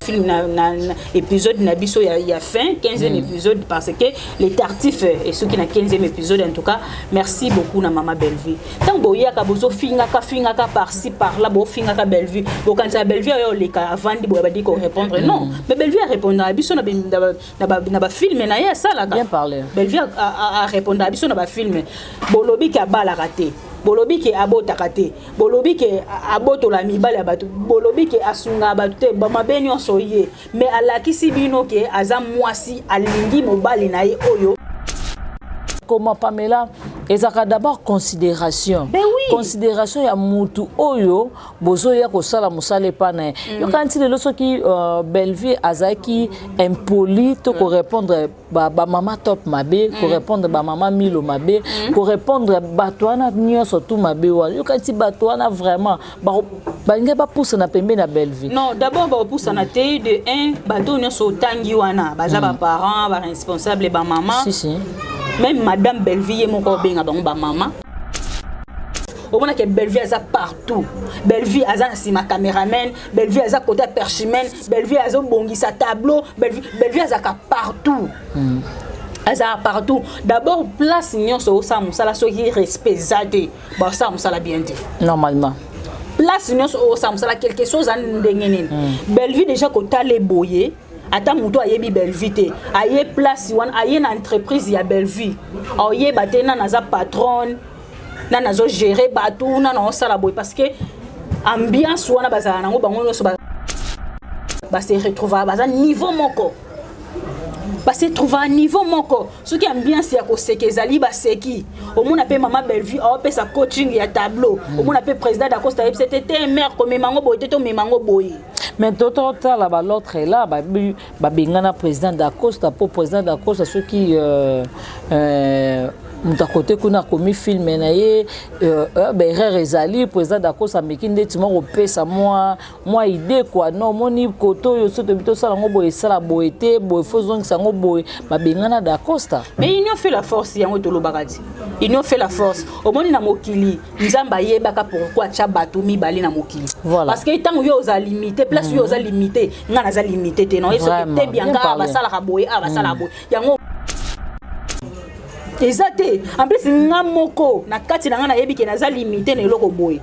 Film na épisode na biso ya fin, 15e épisode, parce que les tartifs et soki na 15e épisode. En tout cas, merci beaucoup na mama Bellevue. Ntango boyaka, bozofingaka fingaka par-ci par-là, bofingaka Bellevue, bokanisa Bellevue oyo oleka avandi boye badi korépondre. Non, mais Bellevue arépondre biso na bafilm na ye asalaka. Bien parlé. Bellevue arépondre biso na bafilm. Bolobi ke abalaka te, bolobi ke abotaka te, bolobi ke abotola mibali ya bato, bolobi ke asungaka bato te, bamabe nyonso ye. Mais alakisi bino ke aza mwasi alingi mobali na ye oyo. Comment, Pamela, ezalaka d'abord considération. Ben oui. Considération ya mutu oyo bozoya kosala mosala epa na ye. Yoka nti lelo soki Bellevue azalaki impoli to korépondre bamama Top mabe, korépondre bamama Milo mabe, korépondre bato wana nyonso tu mabe wana, yoka nti bato wana vraiment balingi bapusana pembeni na Bellevue. Non, d'abord bakopusana te. De un, bato nyonso otangi wana baza baparent, baresponsable, bamama. Si si. Même madame Bellevue ye moko obenga bango bamama. Omonake Bellevue aza partout. Bellevue aza na nsima caméraman, Bellevue aza côté ya perchiman, Bellevue azobongisa tableau, Bellevue azalaka partout. Azalaka partout. D'abord, place nyonso osala mosala, soki respect eza te, basala mosala bien te. Normalement. Place nyonso oyo osala mosala, quelque chose aza ndenge nini. Bellevue déjà kotala eboye, ata moto ayebi Bellevue te, aye place wana, aye na entreprise ya Bellevue, aoyeba te nani aza patronne, nani azogérer bato, nani aosala boye, parce que ambiance wana bazala nango, bango nyonso base retrouva baza niveau moko, base trouva niveau moko. Soki ambiance ya koseka ezali, baseki. Omona mpe mama Bellevue aopesa coaching ya tableau. Omona mpe président Dacosta ayebisa te te mare komema yango boye te, tomema yango boye. Mais totala ba l'autre là, babengana président Dacosta mpo président Dacosta soki moto akote kuna akomi film na ye, baerreur ezali, président Dacosta ameki ndeti moko kopesa mwa idée quoi. Non, omoni kote oyo so toyebi tosala yango boye, esala boye te, boye fo ozongisa yango boye, babengana Dacosta. Mais union fait la force, yango tolobaka ti union fait la force. Omoni na mokili, Nzambe ayebaka pourquoi atya bato mibale na mokili. Voilà. Parce que ntango yo oza limité, place yo oza limité, nga naza limité te. Naoyebi soki te bianka basalaka boye, a basalaka boye, yango eza te. En plus, nga moko na kati na nga nayebi ke naza limité na eloko boye,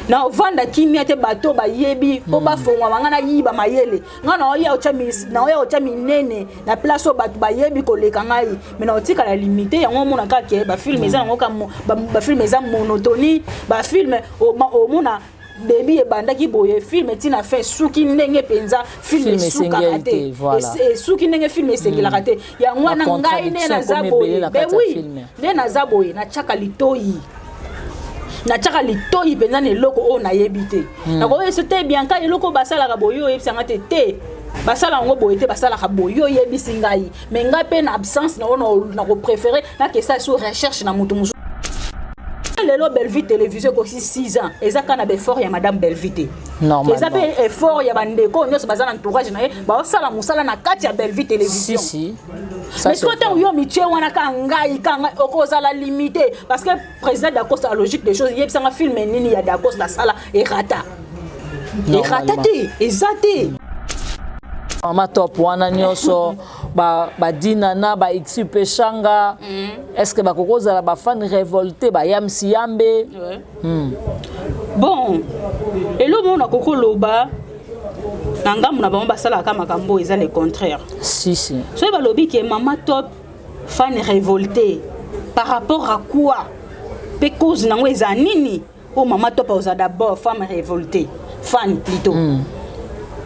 na ovanda kimia te. Bato bayebi mpo bafongwama, nga nayiba mayele, nga naoya otya minene na place oyo bato bayebi koleka ngai, mais naotikala limité. Yango omona kaka ke bafilm eza nango ka bafilm eza monotonie. Bafilm omona début ebandaki boye, film etina fin suki ndenge mpenza film Film esukaka esengeli te. te, voilà. Esuki ndenge film esengelaka te. Yango wana ngai nde Bacontradiction naza ekomi boye. ebele na Ben kati ya oui, film. nde naza boye, natiaka litoi mpenza na eloko oyo nayebi te. Nakoyebisa te Bianka eloko oyo basalaka boye, oyo oyebisanga te te basala yango boye te, basalaka boye, oyo oyebisi ngai. Mais ngai mpe na absence na oyo, nakopréféré nakesa sur recherche na moto mosusu. Lelo Bellevue Télévision ekoki 6 ans, eza kaka na baeffort ya madame Bellevue te. Normalement. Eza mpe effort ya bandeko nyonso baza na entourage na ye, baosala mosala na kati ya Bellevue Télévision. Si si. Ça, Mais c'est soki ntango yo mitie wana ka ngai, ka ngai okozala limité, parce que président Dacosta, la logique des choses, yebisanga film nini ya Dacosta asala erata? Erata te, eza te. Mama Top wana nyonso, badinana ba xp shanga, est ce que bakoki kozala bafan révolté, bayamisi yambe? Bon, eloko moko nakoki koloba na ngambu na bango, basalaka makambo eza le contraire. Si si. Soki balobi ke mama Top fan révolté, par rapport à quoi mpe cause nango eza nini? Oyo mama Top aoza d'abord femme révolté, fan plutôt,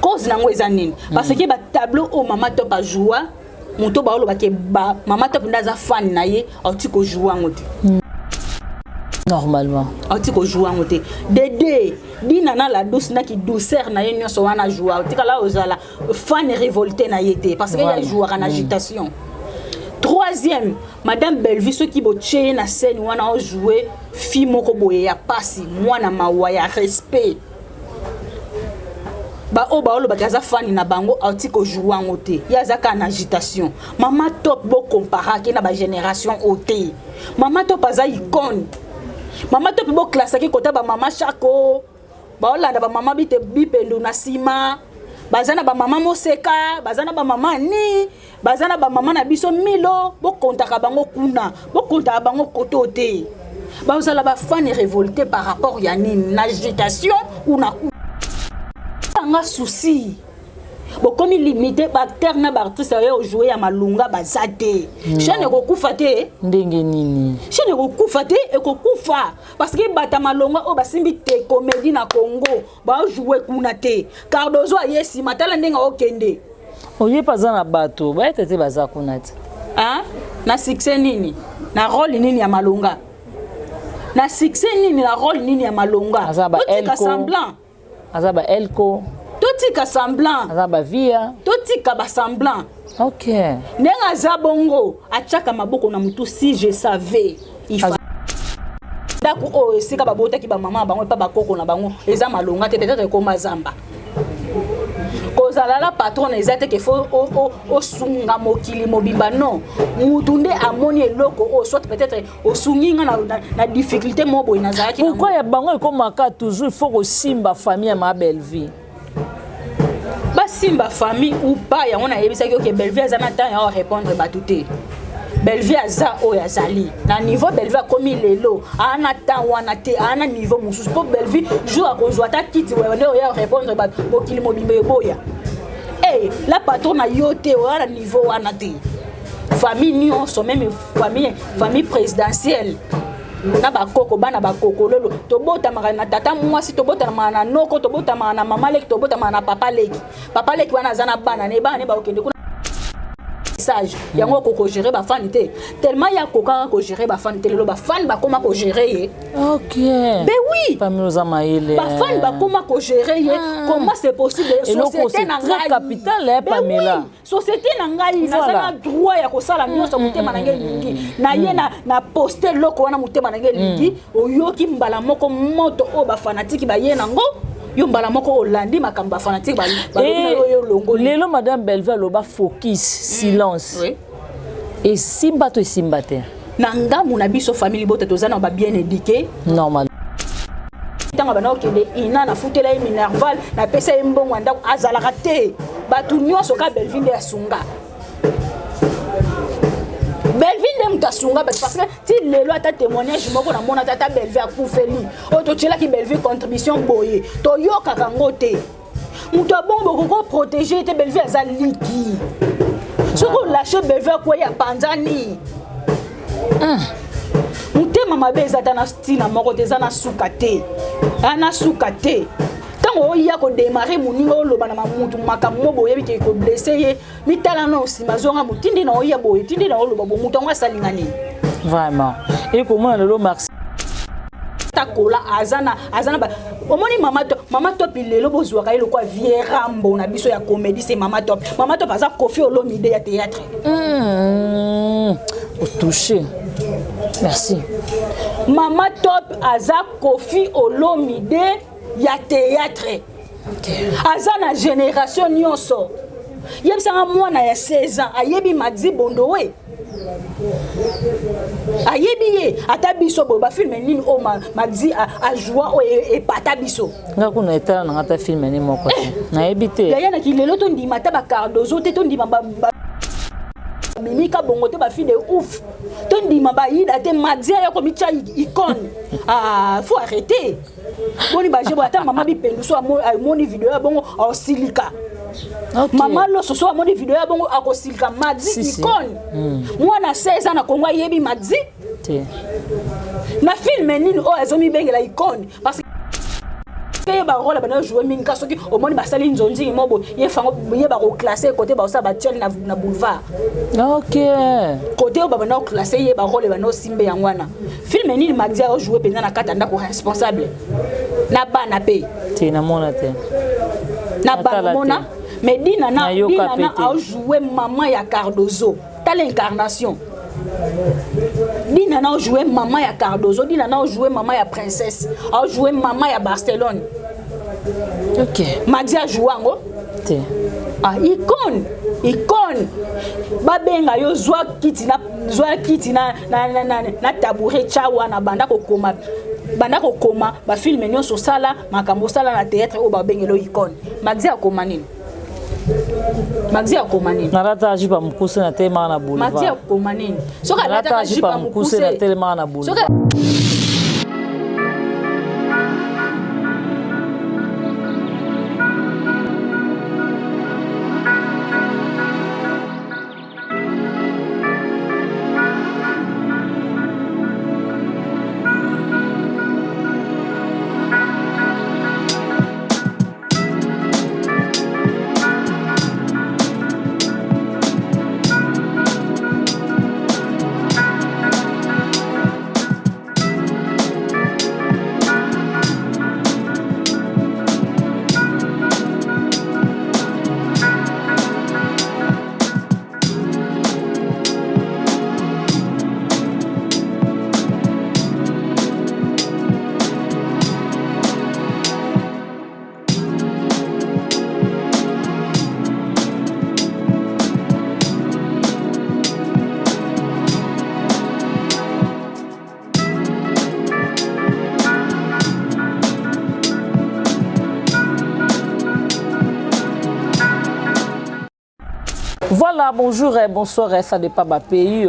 cause nango eza nini? Parce que batableau oyo mama Top ajoua, moto baolobake ba mama Top nde aza fan na ye, auti kojouer yango te. Normalement. Auti kojouer yango te. Dede Dina na la douce naki douceur na ye nyonso wana ajoua, otikala ozala fan révolté na ye te, parce que ye ajouaka na agitation. Troisième, madame Bellevue, soki botie ye na scène wana, ojoue fille moko boye ya pasi, mwana mawa ya respect, baoyo baolobaki aza fani na bango, auti kojouer yango te. Ye aza kaka na agitation. Mama Top, bokomparaki na bagénération oyo te. Mama Top aza icône. Mama Top, boklasaki kota bamama Chako, baolanda bamama bite bipendo na nsima. Baza na bamama Moseka, baza na bamama ni, baza na bamama na biso Milo. Bokontaka bango kuna, bokontaka bango koto te. Bazala bafans révolté par rapport ya nini? Na agitation ou na nga souci. Bokomi limité baacteur na baartiste oyo ojoue ya malunga baza te. Chaîne ekokufa te. Ndenge nini? Chaîne ekokufa te, ekokufa parce que bata malonga oyo basimbi te comédie na Congo bajoue kuna te. Cardozo aye nsima, tala ndenge aokende. Oye mpe aza na bato bayete te, baza kuna te. Hein? Na succès nini, na rôle nini ya malonga? Na succès nini, na rôle nini ya malonga? Aza ba Totika Elko. semblant. Aza ba Elko. Totika semblant. Aza bavia. Totika basemblant. Ndenge aza bongo, atiaka maboko na motu. Si je savais, il ndako oyo esika babotaki bamama na bango epa bakoko na bango eza malonga te, peut-être ekoma zamba. Kozala la patronne eza te ke faut osunga mokili mobimba. Non, mutu nde amoni eloko oyo, soit peut-être osungi nga na difficulté moko boye nazalaki. Pourquoi ya bango ekomaka toujours il faut kosimba famille ya ma Bellevie? Basimba famille ou pas, yango nayebisaki oke Bellevie aza na temps ya répondre bato te. Bellevie aza oyo azali na niveau. Bellevie akomi lelo, aa na temps wana te, aa na niveau mosusu. Mpo Bellevie jour akozwa ata kiti nde oya répondre bato, mokili mobimba eboya. E la patron na yo te, oya na niveau wana te. Famille nyonso, même famille présidentielle na bakoko, bana bakoko lelo, tobotamaka na tata mwasi, tobotamaka na noko, tobotamaka na mama leki, tobotamaka na papa leki. Papa leki wana aza na bana ne, bana ne bakokende kuna. Message yango, okokogérer bafani te. Tellement ya akokaka kogérer bafani te, lelo bafani bakóma kogérer ye. Ben oui. Pamela, oza mayele. Bafani bakóma kogérer ye. Comment c'est possible? Société na ngai capital, eh, Pamela. Société na ngai, naza na droit ya kosala nyonso motema na ngai elingi. Na ye na poste eloko wana motema na ngai elingi. Oyoki mbala moko moto oyo bafanatiki baye nango, yo mbala moko olandi makambo bafanatike balobi na yo, olongoli. Lelo madame Bellevie aloba focus, silence. Esimba to esimba te? Na ngambu na biso famille libota, toza na babien éduqué. Normal. Ntango bana okende ina, nafutela ye minerval, napesa ye mbongo ya ndako, azalaka te. Bato nyonso ka Bellevie nde asunga. Bellevie nde moto asunga bato, parce que ti lelo ata témoignage moko namona te, ata Bellevie akufeli oyo totielaki Bellevie contribution boye, toyokaka yango te. Moto abongo bokoko protéger te. Bellevie aza liki, soki olâche Bellevie, akwei, apanzani. Motema mabe eza ata na ntina moko te, eza na suka te, na suka te. Ntango oya kodémarrer moninga, oloba na mamutu makambo mo boyebi ke koblesser ye, mitala na nsima, zonga motindi na oya boye, tindi na oloba bo moto yango asalinga nini? Vraiment, ekomona lelo merci. Takola aza na omoni mama Top, mama Top lelo bozwaka ye lokwa vie Rambo na biso ya comédie. C'est mama Top. Mama Top aza Kofi Olomide ya théâtre. Otouché, merci. Mama Top aza Kofi Olomide ya théâtre. Aza na génération nyonso. Yebisanga, mwana ya 16 ans ayebi Maxi Bondowe, ayebi ye. Ata biso boye, bafilm nini oyo Maxi ajoua oyo epata biso? Nga kuna etala nanga ata film ni moko te, nayebi te. Yaya, naki lelo tondima ata bacardozo te, tondima bimika bongo te, bafille de ouf, tondima bayida te. Maxi aya komitya icône. Ah, faut arrêter. Boni baje boye? Ata mama Bipendu so amoni video ya bongo, aosilika. Mama Loso so amoni video ya bongo, akosilika. Maxi icône, mwana 16 ans na Kongo ayebi Maxi te. Na film nini oyo azomibengela icône? Parce que ye barôle bana joue mingi ka soki omoni basali nzonzingi mo boye, ye fango ye bakoclasser côté baosala batiele na boulevard. Côté oyo babanda koclasser ye, barôle bana osimbe yango wana. Film nini Maxi aojoue mpenza na kati ya ndako, responsable na bana mpe? Te, namona te. Na bana mona, mais Dinana, Dinana aojoue mama ya Cardozo. Tala incarnation. Dinana aojoue mama ya Cardozo, Dinana aojoue mama ya Princesse, aojoue mama ya Barcelone. Maxi ajoue yango? Te. Ah, icône, icône, babenga yo, zwa kiti na, zwa kiti na tabouret, tya wana, banda kokoma, banda kokoma bafilm nyonso, osala makambo osala na théâtre oyo babengela icône. Maxi akoma nini? Maxi akoma nini? Nalataka jupe ya mokuse, na telemaka na boulevard. Maxi akoma nini? Soki alataka jupe ya mokuse, na telemaka na boulevard. Voilà, bonjour et bonsoir, ça dépend ba pays,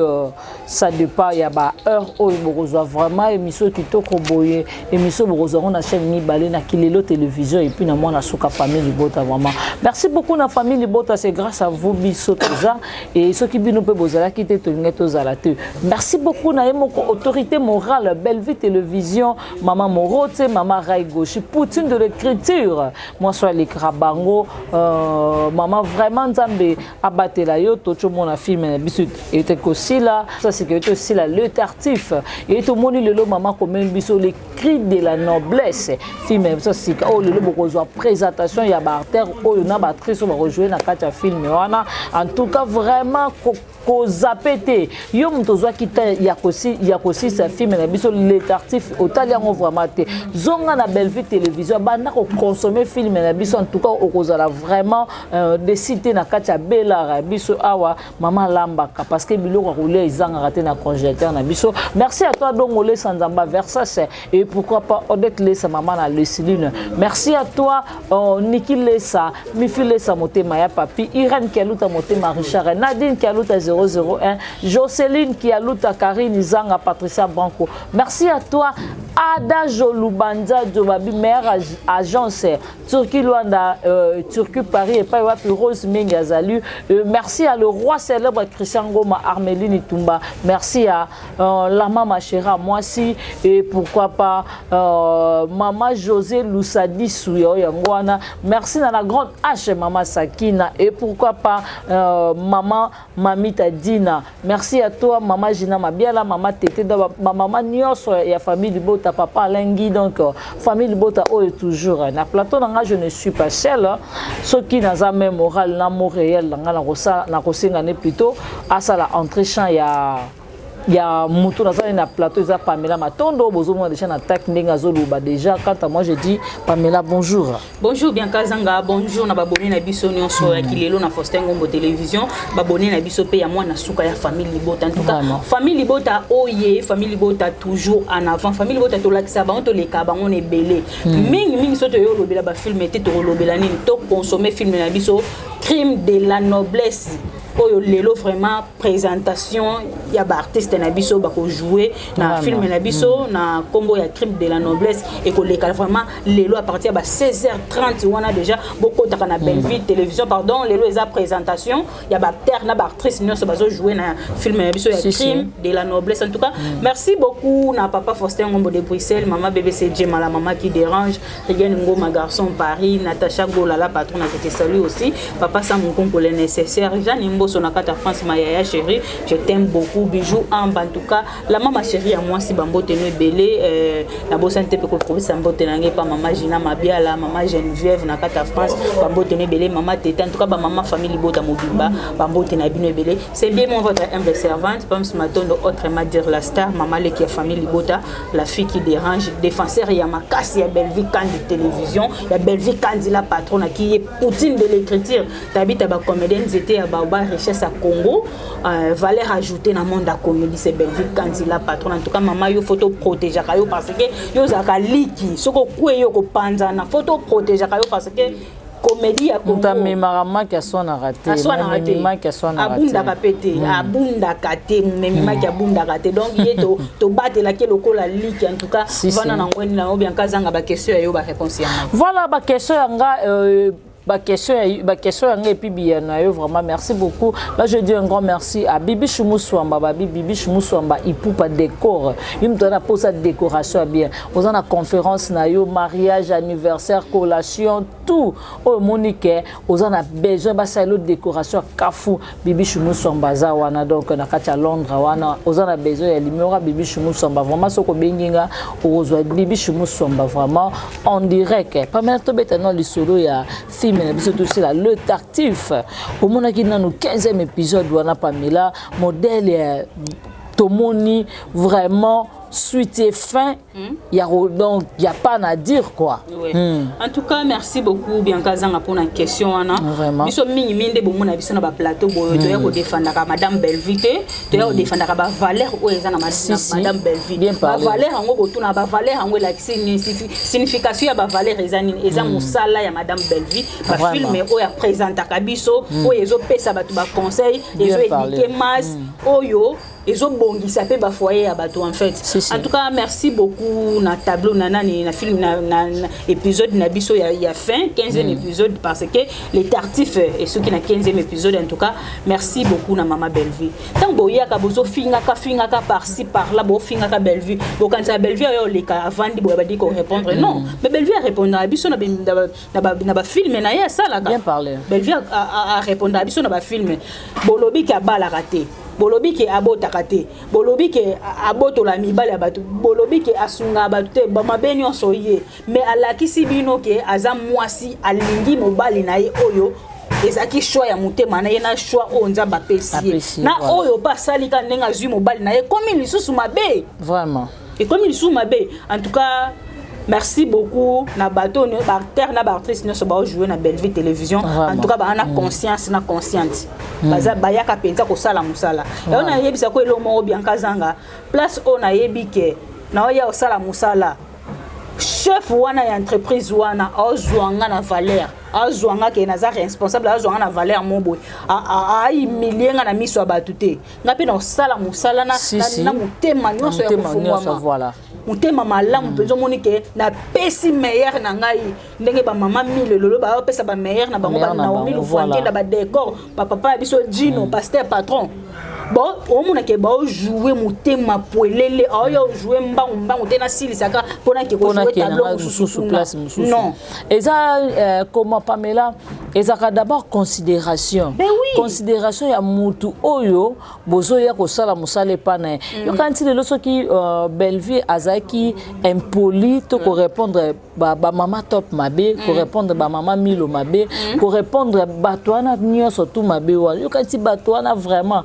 ça dépend ya ba heure oyo bokozwa vraiment émission kitoko boye, émission bokozwa na chaîne mibale, na Kilelo Télévision et puis na mwana suka famille Libota vraiment. Merci beaucoup na famille Libota, c'est grâce à vous biso toza et ceux qui bino pe bozala ki te tolinga tozala te. Merci beaucoup na ye moko autorité morale Bellevue Télévision, Maman Morote, Maman Ray Gauche, Poutine de l'écriture. Moi sois l'écran bango, maman vraiment Nzambe abatela yo tochomona film na biso ete kosila ça c'est que tosila le tartif et tomoni lelo mama komeli biso les cris de la noblesse, film na biso sika oyo lelo bokozwa présentation ya baacteur oyo na baactrice oyo bakojouer na kati ya film wana. En tout cas vraiment kozape te, yo moto ozwaki ta ya kosisa film na biso le tartif, otali yango vraiment te, zonga na Bellevue Télévision, banda koconsommer film na biso. En tout cas okozala vraiment déçu te. Na kati ya belara biso awa, mama alambaka parce que biloko ya kolia ezangaka te na congélateur na biso. Merci à toi Dongo Lesa Nzamba Versace et pourquoi pas Odette Lesa, mama na Lesiline. Merci à toi Niki Lesa, Mifi Lesa, motema ya papi Irène Kialuta, motema Richard, Nadine Kialuta 001, Jocelyn Kialuta, Karine Zanga, Patricia Branco. Merci à toi Ada Jolubanza Djobabi, meilleure agence Turquie Luanda, Turquie Paris et wapi Rose Mengi Azalu. Merci à le roi célèbre Christian Goma, Armeline Tumba. Merci à la maman Chéra Mwasi et pourquoi pas maman José Loussadi Souyo Yangwana. Merci à la grande H maman Sakina et pourquoi pas maman Mamita Dina. Merci à toi maman Gina Mabiala, maman Tété, ma maman nyonso ya famille Libota, papa Alain Guy, donc famille Libota oyo toujours na plateau nanga. Je ne suis pas seul. Soki naza même moral na mo réel nanga na kosala na kosenga ne plutôt asala entrée champ ya moto nazali na plateau, eza Pamela Matondo. Bozomona déjà na tak ndenge azoloba déjà. Quant à moi, je dis Pamela, bonjour. Bonjour Bianca Zanga, bonjour na babone na biso nyonso ya Kilelo na Faustin Ngombo Télévision, babone na biso pe ya mwana suka ya famille Libota. En tout cas, Vraiment. famille Libota oye, famille Libota toujours en avant. Famille Libota tolakisa bango, toleka bango na ebele. Mingi mingi so toyo lobela ba film te, tokolobela nini? To consommer film na biso Crime de la noblesse oyo lelo vraiment présentation ya baartiste na biso bakojouer na film na biso na nkombo ya Crime de la noblesse, ekoleka vraiment lelo à partir ya ba 16h30 wana déjà bokotaka na Belleville Télévision. Pardon, lelo eza présentation ya baacteur na baactrice nyonso bazojouer na film na biso ya Si, si. Crime de la noblesse. En tout cas, merci beaucoup na papa Faustin Ngombo de Bruxelles, mama BBC Djema, la maman qui dérange, Regan Ngoma garçon Paris, Natacha Gola la patronne, je te salue aussi, papa Sam Nkonko le nécessaire, Jeanne Mboso na kata France, ma yaya chérie, je t'aime beaucoup, bijou en en tout cas la maman chérie à moi si bambote no ebele, na bosani te mpe kopesa mbote na ngai pa mama Gina Mabiala, mama Geneviève na kata France, bambote no ebele, mama Tete, en tout cas bamama famille Libota mobimba, bambote na bino ebele. C'est bien moi, votre humble servante Pams Matondo, autrement dire la star, mama leki ya famille Libota, la fille qui dérange, défenseur ya makasi ya Bellevue Kandi Télévision, ya Bellevue Kandi la patronne qui est Poutine de l'écriture, tabita bacomédien nzete ya baoba richesse ya Congo, valeur ajoutée na monde ya comédie, c'est Bellevue Kandi la patronne. En tout cas mama, yo faut toprotégeaka yo parce que yo ozalaka liki, soki okwe yo kopanzana, faut toprotégeaka yo parce que Comédie ya Moto amemaka maki aswanaka te. Aswanaka te. Maki aswanaka. Abundaka mpe te, abundaka te. Momemi maki abundaka te. Donc ye tobatelaki lokola liki. En tout cas, vana na ngweni na yo, Bianka azanga baquestion ya yo, baréponse ya ngai. Voilà, baquestion ya nga, baquestion ya ngai et puis biyano na yo. Vraiment, merci beaucoup. Là, je dis un grand merci à Bibi Chumuswamba, babi Bibi Chumuswamba Ipupa Décor. Ye moto aza na posa décoration ya bien. Oza na conférence na yo, mariage, anniversaire, collation, tout oyo omoni ke oza na besoin basalela décoration ya kafu, Bibi Chumuswamba aza wana. Donc na kati ya Londres wana, oza na besoin ya numéro ya Bibi Chumuswamba, vraiment soki obengi nga, okozwa Bibi Chumuswamba vraiment en direct. Pamela, tobeta no lisolo ya film na biso tosila, Le Tartuffe. Omonaki nanu 15e épisode wana, Pamela? Modèle ya tomoni vraiment suite et fin, ya donc y a pas à dire, quoi. Ouais. En tout cas, merci beaucoup, Bianca Zanga, pour la question wana. Vraiment. Biso mingi mingi nde bomona biso na baplateau boyo, toya kodefendaka madame Bellevue te, toya kodefendaka bavaleur oyo eza na Si, si. madame Bellevue. Bien parlé. Bavaleur yango, botuna bavaleur yango elakisi nini, signification ya bavaleur eza nini? Eza mosala ya madame Bellevue, bafilm oyo apresentaka biso, oyo ezopesa bato baconseil, Bien ezoéduquer parlé. masse, oyo ezobongisa mpe bafoyer ya bato en fait. Si, si. En tout cas, merci beaucoup na tableau na nani na film na épisode na biso ya fin, 15e épisode, parce que Les Tartuffe esoki na 15e épisode. En tout cas, merci beaucoup na mama Bellevue. Ntango boyaka, bozofingaka fingaka par-ci par-là, bofingaka Bellevue, bokanisa Bellevue oyo oleka avandi boye badi korépondre? Non, mais Bellevue arépondaka biso na bafilm na ye asalaka. Bien parlé. Bellevue arépondaka biso na bafilm. Bolobi ke abalaka te, bolobi ke abotaka te, bolobi ke abotola mibali ya bato, bolobi ke asungaka bato te, bamabe nyonso ye. Mais alakisi bino ke aza mwasi alingi mobali na ye, oyo ezalaki choix ya motema na ye na choix oyo Nzambe apesi ye. Apesi ye, Na voilà. oyo mpe asali ka ndenge azwi mobali na ye, ekomi lisusu mabe. Vraiment. Ekomi lisusu mabe. En tout cas, merci beaucoup na bato oyo, baacteur na baactrice nyonso baojouer na Bellevue Télévision. Vraiment. En tout cas, baa na conscience na consciente, baza bayaka mpenza kosala mosala yango. Nayebisa ko elo moko, Bianka Zanga, place oyo nayebi ke naoya kosala mosala, chef wana ya entreprise wana azwa nga na valeur, azwa nga ke naza responsable, azwa nga na valeur mo boye, ahumilie nga na miso ya bato te. Nga mpe nasala mosala na, Si, na, si. na motema nyonso ya Motema nyonso, kofungwama. Voilà. Motema malamu mpenza. Omoni ke napesi meilleur na ngai, ndenge bamama mile lelo baopesa bameilleur na bango. Meilleur na Banaomi bango, Lufangenda, voilà. badécor, bapapa ya biso Gino, pasteur patron. Bon, omona ke baojoue motema pwelele, aoya ojoue mbangu mbangu te, nasilisaka mpona ke mpona kojoue ke tableau nanga mosusu mosusu kuna. Place mosusu. Non. Eza comment, Pamela, ezalaka d'abord considération. Ben oui. Considération ya mutu oyo bozoya kosala mosala epa na ye. Yoka nti lelo soki Bellevue azalaki impoli to korépondre bamama Top mabe, korépondre bamama Milo mabe, korépondre bato wana nyonso tu mabe wana, yoka nti bato wana vraiment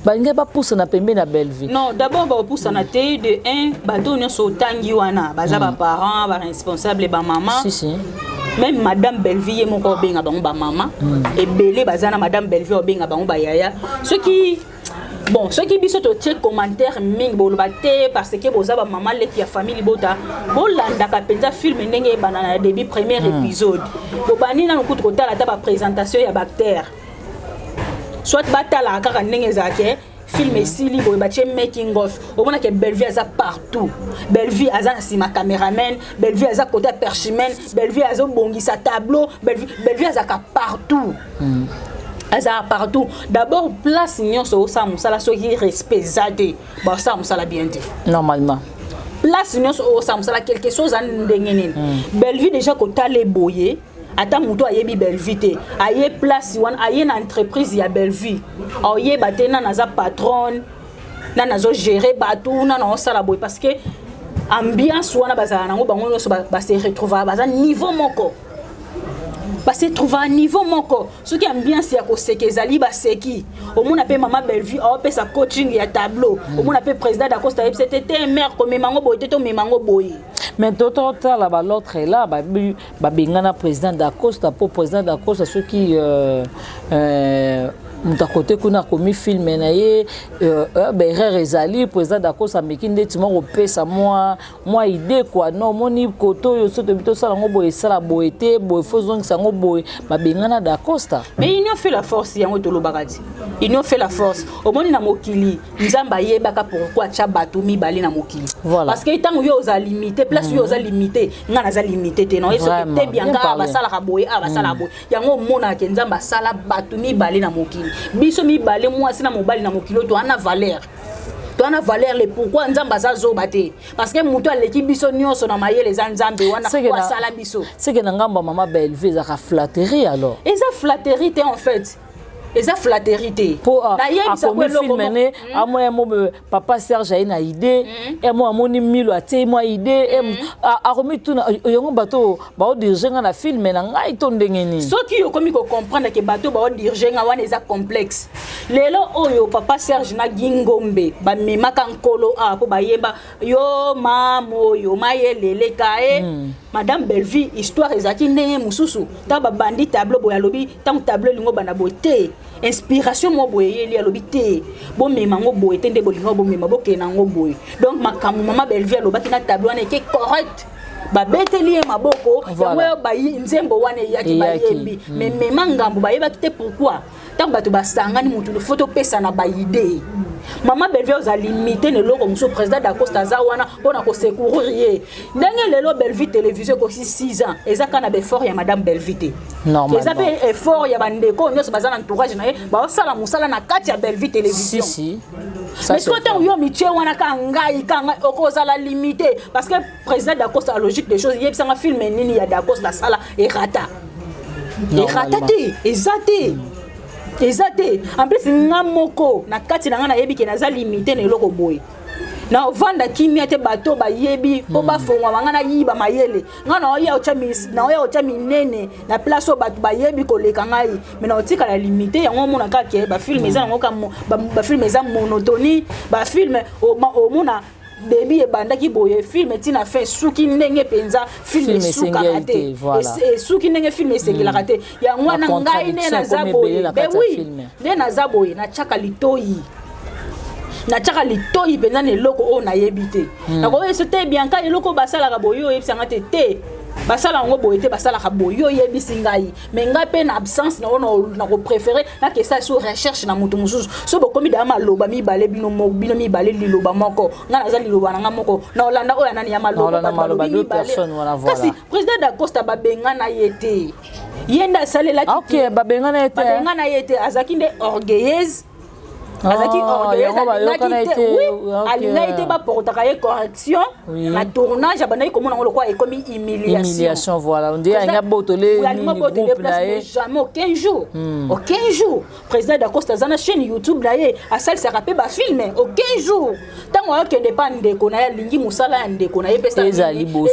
balingi bapusana pembeni na Bellevue. Non, d'abord baopusana te. De un, bato nyonso otangi wana baza baparent, baresponsable, bamama. Si, si. Même madame Bellevue ye moko obenga bango bamama. Ebele baza na madame Bellevue, obenga bango bayaya. Soki bon, soki biso totie commentaire mingi, boloba te parce que boza bamama leki ya famille libota. Bolandaka mpenza film ndenge ebanda na début, premier épisode. Bobandi nanu kutu kotala ata baprésentation ya baacteur, soit batalaka kaka ndenge ezalaki. Film esili boye, batie making of, omonake Bellevue aza partout. Bellevue aza na nsima caméraman, Bellevue aza côté ya perchiman, Bellevue azobongisa tableau, Bellevue azalaka partout, azalaka partout. D'abord, place nyonso osala mosala, soki respect eza te, basala mosala bien te. Normalement. Place nyonso oyo osala mosala, quelque chose aza ndenge nini. Bellevue déjà kotala eboye, ata moto ayebi Bellevue te, aye place wana, aye na entreprise ya Bellevue, aoyeba te nani aza patronne, nani azogérer bato, nani aosala boye, parce que ambiance wana bazala nango, bango nyonso base retrouva baza niveau moko, base trouva niveau moko. Soki ambiance ya koseka ezali, baseki. Omona mpe mama Bellevue aopesa coaching ya tableau. Omona mpe président Dacosta ayebisa te te mare komema yango boye te, tomema yango boye. Mais totala ba l'autre là, babengana président Dacosta, mpo président Dacosta soki moto akote kuna akomi film na ye, baerreur ezali. Président Dacosta ameki ndeti moko kopesa mwa idée quoi. Non, omoni kote oyo, so toyebi tosala yango boye, esala boye te, boye fo ozongisa yango boye. Babengana Dacosta. Mais union fait la force, yango tolobaka ti union fait la force. Omoni, na mokili, Nzambe ayebaka pourquoi atya bato mibale na mokili. Parce que ntango yo oza limité, place yo oza limité, nga naza limité te. Naoyebi soki te, Bianka, basalaka boye, a basalaka boye. Yango omonaka Nzambe asala bato mibale na mokili, biso mibale, mwasi na mobali na mokili oyo, toza na valeur, toza na valeur. Le pourquoi Nzambe aza zoba te, parce que moto aleki biso nyonso na mayele eza Nzambe wana oyo asala biso. Seke na ngambo ya mama Bellevue ezalaka flatterie alors? Eza flatterie te, en fait eza flatterie te. Mpo akomi film ne, amona mo papa Serge aye na idée, emo amoni Milo atie mwa idée, akomi tuna yango bato baodirige nga na film na ngai to ndenge nini? Soki okomi kocomprendre ke bato baodirige nga wana, eza complexe. Lelo oyo papa Serge na Gingombe bamemaka nkolo awa mpo bayemba yo mama oyo mayeleleka e madame Bellevue, histoire ezalaki ndenge mosusu. Ntango babandi tableau boye, alobi, ntango tableau elingo banda boye te, inspiration moko boye eyeli, alobi te, bomema yango boye te, nde bolingo bomema, bokende yango boye. Donc makambo mama Bellevue alobaki na tableau wana eke correct, babeteli ye maboko. Yango oyo nzembo wana eyaki, bayembi. Mais mema ngambo bayebaki te pourquoi. Ntango bato basangani, motu fo topesana baidée. Mama Bellevue oza limité na eloko mosusu. Président Dacosta aza wana mpona kosecourir ye. Ndenge lelo Bellevue Télévision ekoki 6 ans, eza kaka na baeffort ya madame Bellevue te, eza mpe effort ya bandeko nyonso baza na entourage na ye, baosala mosala na kati ya Bellevue Télévision. Si, si. Mais soki ntango yo mitie wana ka ngai, ka ngai, okozala limité, parce que président Dacosta, logique des choses, yebisanga film nini ya Dacosta asala erata? Erata te, eza te, eza te. En plus, nga moko na kati na nga nayebi ke naza limité na eloko boye. Na ovanda kimia te, bato bayebi mpo bafongwama, nga nayiba mayele. Nga naoya otya minene na place oyo bato bayebi koleka ngai, mais na otikala limité. Yango omona kaka ke bafilm eza nango, bafilm eza monotonie. Bafilm omona début ebandaki boye, film etina fin esuki ndenge mpenza film esukaka te, esuki ndenge film esengelaka te. Yango wana ngai nde naza boye, ben oui, nde naza boye, natiaka litoi, natiaka litoi mpenza na eloko oyo nayebi te. Nakoyebisa te, Bianka, eloko oyo basalaka boye, oyebisanga te, te, basala yango boye te, basalaka boye, oyebisi ngai. Mais ngai mpe na absence na oyo, nakopréféré nakesa so recherche na moto mosusu. So bokomi daya maloba mibale, bino bino mibale liloba moko, ngai naza liloba na ngai moko, na olanda oyo nani ya maloba balobi mibale. Kasi président Dacosta babengana ye te, ye nde asalelaki. Babengana ye te? Babengana ye te, azalaki nde orgueilleuse, azalaki orgueilleuse, alingaki te baportaka ye correction na tournage. Abandaki komona yango lokola ekomi humiliation. Voilà, nde alingi abotole. Groupe na ye. Jamais, aucun jour, aucun jour. Président Dacosta aza na chaîne YouTube na ye, asalisaka mpe bafilm. Aucun jour ntango ayokende mpa ndeko na ye, alingi mosala ya ndeko na ye mpe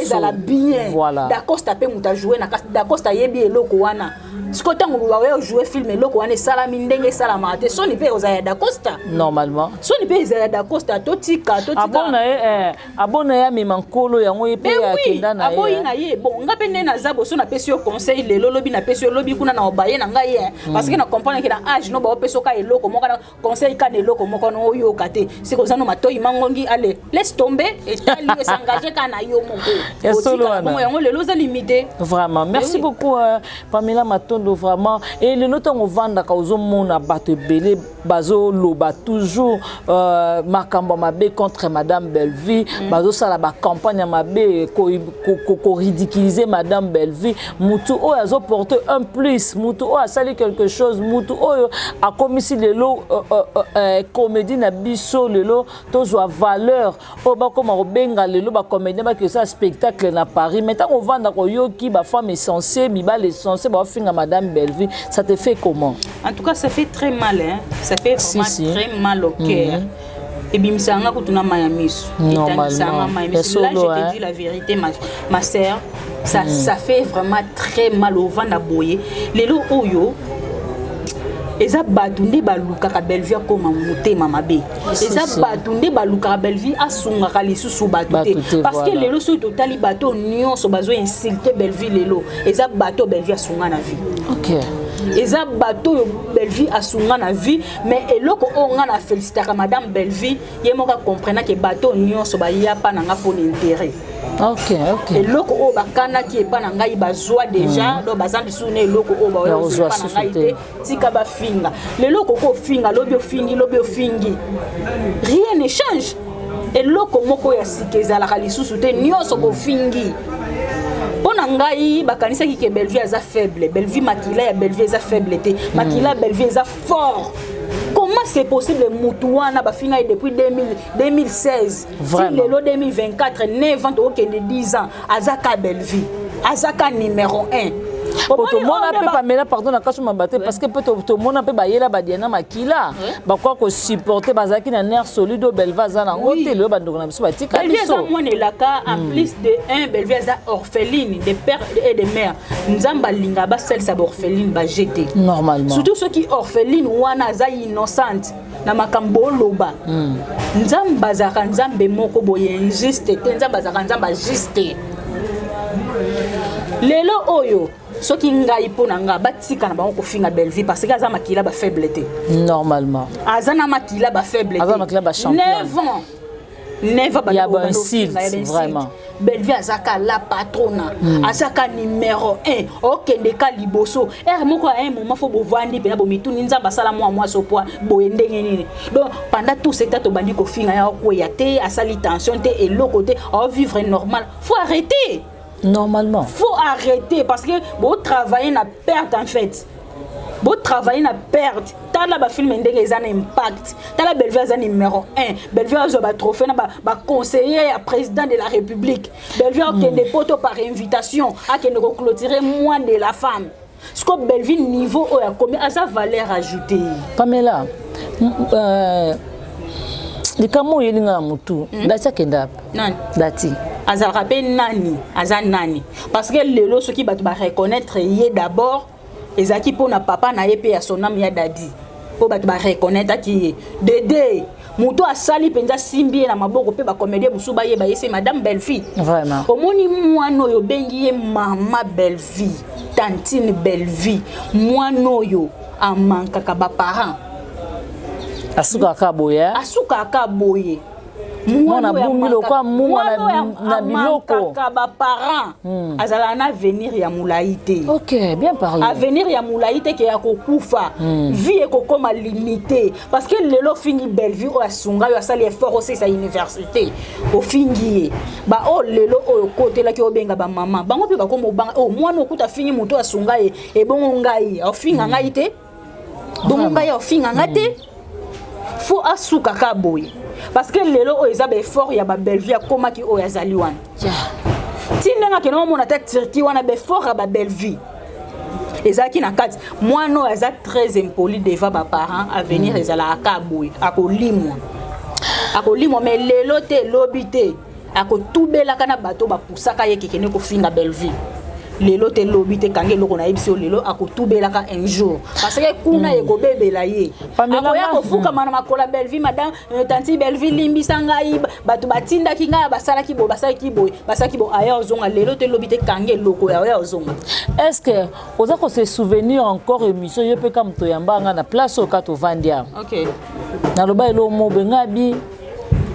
ezala bien. Dacosta mpe moto ajoue na kasi, Dacosta ayebi eloko wana. Sikoyo ntango baoya ojoue film, eloko wana esalami ndenge esalamaka te, soni mpe ozala ya Dacosta. Normalement. Soni mpe ezala ya Dacosta. Totika, totika. Abona ye amema nkolo yango, ye mpe akenda na ye. Aboyi na ye. Bon, nga mpe nde naza boso, napesi yo conseil lelo, lobi napesi yo, lobi kuna na obaye na ngai ye, parce que na comprendre ke na age no baopesa oka eloko moko na conseil ka na eloko moko na oyoka te. Sikoyo oza no matoi mangongi, ale laisse tomber, etali esengage ka na yo moko. Bongo yango lelo oza limité. Vraiment, merci beaucoup, Pamela Matondo. Vraiment, et lelo ntango ovandaka, ozomona bato ebele bazoloba toujours makambo ya mabe contre madame Bellevue, bazosala bacampagne ya mabe koridiculiser madame Bellevue, mutu oyo azoporte un plus, mutu oyo asali quelque chose, mutu oyo akomisi lelo comédie na biso lelo tozwa valeur oyo bakóma kobenga lelo bacomédien bakosala spectacle na Paris. Mais ntango ovandaka, oyoki bafemme essentielle, mibale essentiel baofinga madame Bellevue, ça te fait comment? En tout cas, ça fait très mal, hein? Ça fait vraiment si, si. très mal au cœur. Ebimisanga kutu na mai ya miso, etangisanga mai ya miso. Là, je te dis la vérité, ma sœur, ça, ça fait vraiment très mal. Ovanda boye lelo oyo, Eza bato nde balukaka Bellevue akóma motema mabe. Eza bato nde balukaka Bellevue asungaka lisusu bato te, parce que lelo soki totali, bato nyonso bazoinsulte Bellevue lelo, eza bato Bellevue asunga na vie. Eza bato oyo Bellevue asunga na vie. Mais eloko oyo nga na félicitaka madame Bellevue, ye moko acomprenake bato nyonso baya mpa na nga mpona intérêt. Eloko oyo bakanaki epa na ngai, bazwa déjà. Donc baza lisusu na eloko oyo baoya epa na ngai te. Tika bafinga. Lelo okoki ofinga, lobi ofingi, lobi ofingi, rien ne change. Eloko moko ya sika ezalaka lisusu te. Nyonso bofingi, mpo na ngai bakanisaki ke Bellevue aza faible. Bellevue, makila ya Bellevue eza faible te. Makila ya Bellevue eza fort. Comment c'est possible mutu wana bafinga ye depuis 2000, 2016 ti lelo 2024, 9 ans, tokokende 10 ans, aza ka Bellevue, aza ka numéro 1? Po tomona mpe Pamela, pardon na kaso mamba te, parce que mpe tomona mpe bayela badiana makila, bakoka kosupporte, bazalaki na nerf solide oyo Belva aza nango te. Lelo bandeko na biso batika. Biso eza mwana elaka. En plus de un, Bellevue aza orpheline de père et de mère. Nzambe alinga basalisa baorpheline bajete. Normalement. Surtout soki orpheline wana aza innocente na makambo oloba. Nzambe azalaka Nzambe moko boye injuste te. Nzambe azalaka Nzambe ajuste. Lelo oyo, soki ngai, mpo na nga, batika na bango kofinga Bellevue, parce que aza makila bafaible te. Normalement. Aza na makila bafaible. Aza makila bachampion. 9 ans, 9 ans. Ya bainsulte, vraiment. Bellevue azaka la patrona, azaka numéro 1, okende ka liboso. Ere moko ya un moment, fo bovandi mpena, bomituni: Nzambe asala mwa mwasi opoi boye ndenge nini? Donc pendant tout ce temps tobandi kofinga ya, okweya te, asali tension te, eloko te, aovivre normal. Faut arrêter. Normalement. Faut arrêter, parce que botravailler na perte. En fait, botravailler na perte. Tala bafilm ndenge eza na impact. Tala, Bellevue aza numéro 1. Bellevue azwa batrophée na baconseiller ya président de la République. Bellevue akende poto par invitation, akende koclôturer mois de la femme. Siko Bellevue, niveau oyo akomi, aza valeur ajoutée. Pamela, likambo oyo elinga na motu, Dati akende apa? Nani? Dati. Azalaka mpe nani? Aza nani? Parce que lelo soki bato bareconnaître ye, d'abord ezalaki mpona papa na ye mpe ya sonam ya Dadi, mpo bato bareconnaîtraki ye. Dede moto asali mpenza, asimbi ye na maboko mpe bacomédien mosusu bayeba ye se madame Bellevue. Vraiment. Omoni mwana oyo obengi ye mama Bellevue, tantine Bellevue, mwana oyo amankaka baparent. Asukaka boye. Asukaka boye. Mwana bungi lokwa mungwa na biloko. Amankaka baparent, azalaka na avenir ya molai te. Ok, bien parlé. Avenir ya molai te, ke ya kokufa, vie ekokóma limité, parce que lelo ofingi Bellevue oyo asunga oyo asali effort osilisa université, ofingi ye. Baoyo lelo oyo okotelaki, obenga bamama bango mpe bakoma obanga o mwana okuta afingi moto asunga ye. Ebongo ngai ofinga ngai te? Bongo ngai ofinga nga te? Fo asukaka boye, parce que lelo oyo eza baeffort ya babellevue akomaki oyo azali wana. Ti ndenge akende omona ata Turquie wana, baeffort ya babellevue ezalaki na kati. Mwana oyo aza très impoli devant baparent, avenir ezalaka ka boye, akolimwa, akolimwa. Mais lelo te, elobi te, akotubelaka na bato bapusaka ye kekende kofinga Bellevue. Lelo te, lobi te, kangi eloko nayebisi yo. Lelo akotubelaka un jour, parce que kuna ekobebela ye. Akoya kofukama na makolo ya Bellevue: "Madame, tanti Bellevue, limbisa ngai, bato batindaki ngai, basalaki boye, basalaki boye, basalaki boye." Aya ozonga lelo te, lobi te, kangi eloko aya ozonga. Est ce que oza kose souvenir encore émission yo mpe ka moto oyamba nga na place oyo ka tovandi awa? Okay. Naloba eloko mo benga bi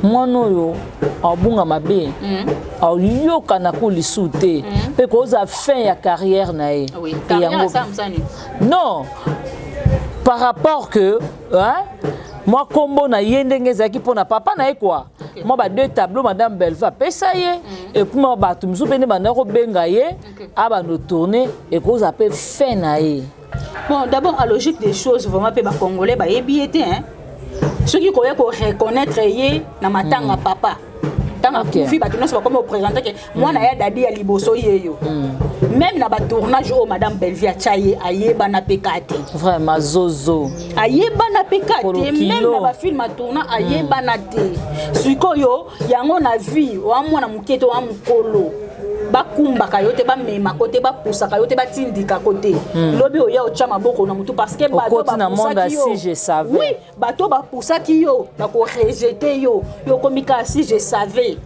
mwana oyo abunga mabe, ayokana ko lisu te, mpe kozwa fin ya carrière na ye. Non, par rapport que, hein, mwa nkombo na ye ndenge ezalaki mpo na papa na ye kua, mwa ba deux tableau madame Belva apesa ye, et puis mwa bato mosusu mpe nde banda kobenga ye, abanda tourne, ekozwa mpe fin na ye. Bon, d'abord, à logique des choses, vraiment mpe bacongolais bayebi ye te, hein? Soki koya koreconnaître ye na matanga, papa ntango akufi, bato nyonso bakomi koprésente ke mwana ya Dadi ya liboso ye yo. Même na batournage oyo madame Bellevue atya ye, ayebana mpe ka te. Vraiment, zozo. Ayebana mpe ka te. Même na bafilm atourna, ayebana te. Sikoyo yango na vie, oa mwana moke te, oa mokolo. Bakumbaka yo te, bamemaka te, bapusaka yo te, batindikako te. Lobi oya otya maboko na motu parce que bato Okoti na monde bapusaki yo. Si je savais. Oui, bato bapusaki yo, bakorejeter yo. Yo okomi kaka "si je savais".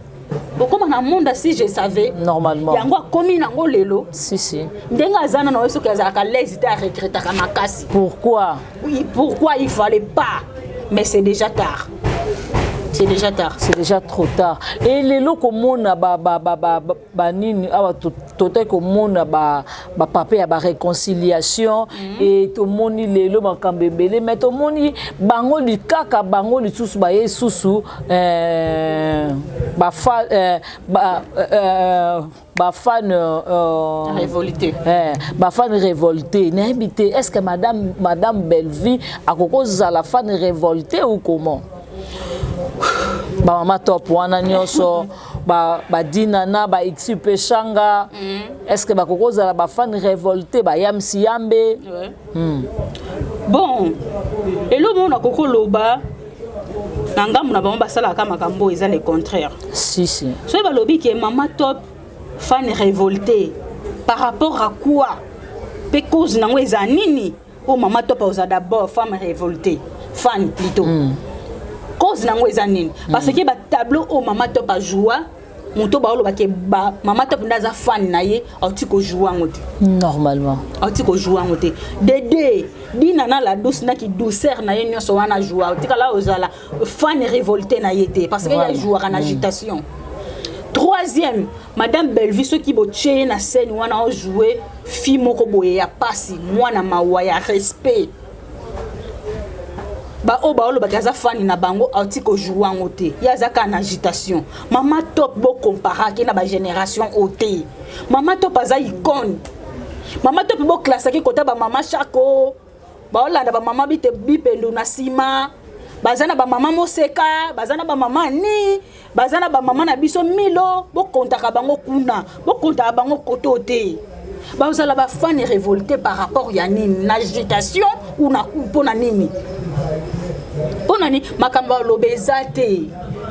Okóma na monde "si je savais". Normalement. Yango akomi nango lelo. Si si. Ndenge aza nano oyo, soki azalaka lese te, aregretaka makasi. Pourquoi? Oui, pourquoi il fallait pas? Mais c'est déjà tard, c'est déjà tard. C'est déjà trop tard. Et lelo komona banini awa, totaki komona bapape ya baréconciliation e tomoni lelo makambo ebele, mais tomoni bango kaka bango lisusu baye susu bafan révolté. Bafan révolté, nayebi te. Est ce que madame Bellevie akoki kozala fan révolté ou comment? Bamama top wana nyonso, badinana, ba xp shanga, est ce que bakoki kozala bafan révolté, bayamisi yambe? Ouais. Bon, eloko moko nakoki koloba na ngambo na bango, basalaka makambo oyo eza le contraire. Si si. Soki balobi ke mama top fan révolté, par rapport à quoi mpe cause nango eza nini? Oyo mama top aoza d'abord femme révoltée, fan plutôt, cause nango eza nini? Parce que batableau oyo mama top ajoua, moto baolobake ba mama top nde aza fan na ye, auti kojouer yango te. Normalement. Auti kojouer yango te. Dede dina na la douce naki douceur na ye nyonso wana ajoua, otikala ozala fan révolté na ye te, parce que ye ajouaka na agitation. Troisième, madame Bellevue, soki botie ye na scène wana, ojoue fille moko boye ya pasi, mwana mawa, ya respect, baoyo baolobaki aza fani na bango, auti kojouer yango te. Ye aza kaka na agitation. Mama top, bokomparaki na bagénération oyo te. Mama top aza icône. Mama top, boklasaki kota bamama Chako, baolanda bamama bite bipendu na nsima, baza na bamama Moseka, baza na bamama ni baza na bamama na biso Milo. Bokontaka bango kuna, bokontaka bango koto te. Bazala bafani révolté par rapport ya nini? Na agitation ou na mpo na nini? Mpo na nini? Makambo aloba eza te.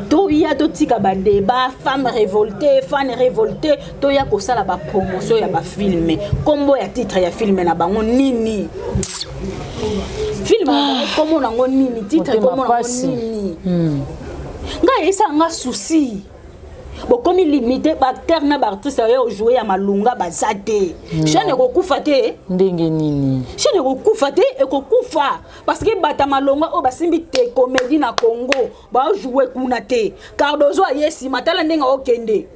Toya totika badébat femme révolté, fan révolté. Toya kosala bapromotion ya bafilm. Nkombo ya titre ya film na bango nini? Film na bango, nkombo nango nini? Titre, Motema nkombo nango pasi. nini? Ngai eyesaka nga souci. Bokomi limité, baacteur na baartiste oyo ojoue ya malunga baza te. Chaîne ekokufa te. Ndenge nini? Chaîne ekokufa te, ekokufa parce que bato ya malonga oyo basimbi te comédie na Congo baojoue kuna te. Cardozo aye nsima, tala ndenge aokende.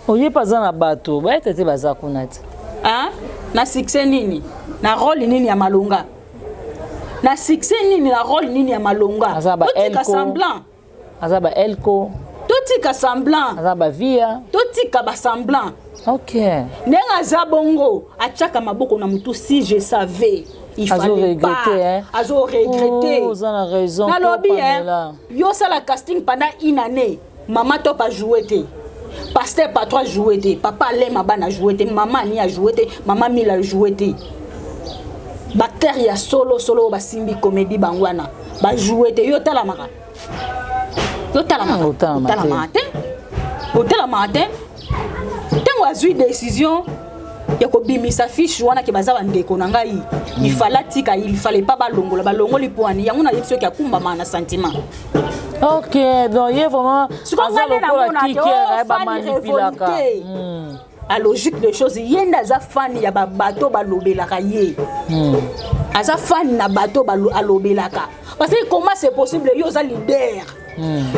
Oye mpe aza na bato bayete te, baza kuna te. Hein? Na succès nini? Na rôle nini ya malonga? Na succès nini? Na rôle nini ya malonga? Aza ba Totika Elko. semblant. Aza ba Elko. Totika semblant. Aza bavia. Totika basemblant. Ndenge aza bongo, atiaka maboko na motu "si je savais", il Azo fallait regretter, pas. hein? Azo regretter. Oh, oza na raison. Nalobi po hein, Pamela. yo sala casting pendant une année, mama top ajoue te, pasteur patron ajoue te, papa Alema bana ajoue te, mama Ani ajoue te, mama Mila ajoue te. Baacteur ya solo solo oyo basimbi comédie, bango wana bajoue te. Yo otalamaka, yo otalamaka. Otalamaka te. Otalamaka te, otalamaka te. Ntango azwi décision ya kobimisa fiche wana ke baza bandeko na ngai, il fallait atika, il fallait pas balongola. Balongoli poani yango, nayebi soki akumbamaka na sentiment. Ok, donc ye vraiment Sikoyo aza ngai nde lokola namona te, kikere. oh, fan Bamanipulaka. révolté. A logique des choses, ye nde aza fani ya babato balobelaka ye. Aza fani na bato alobelaka, parce que comment c'est possible? Yo oza leader,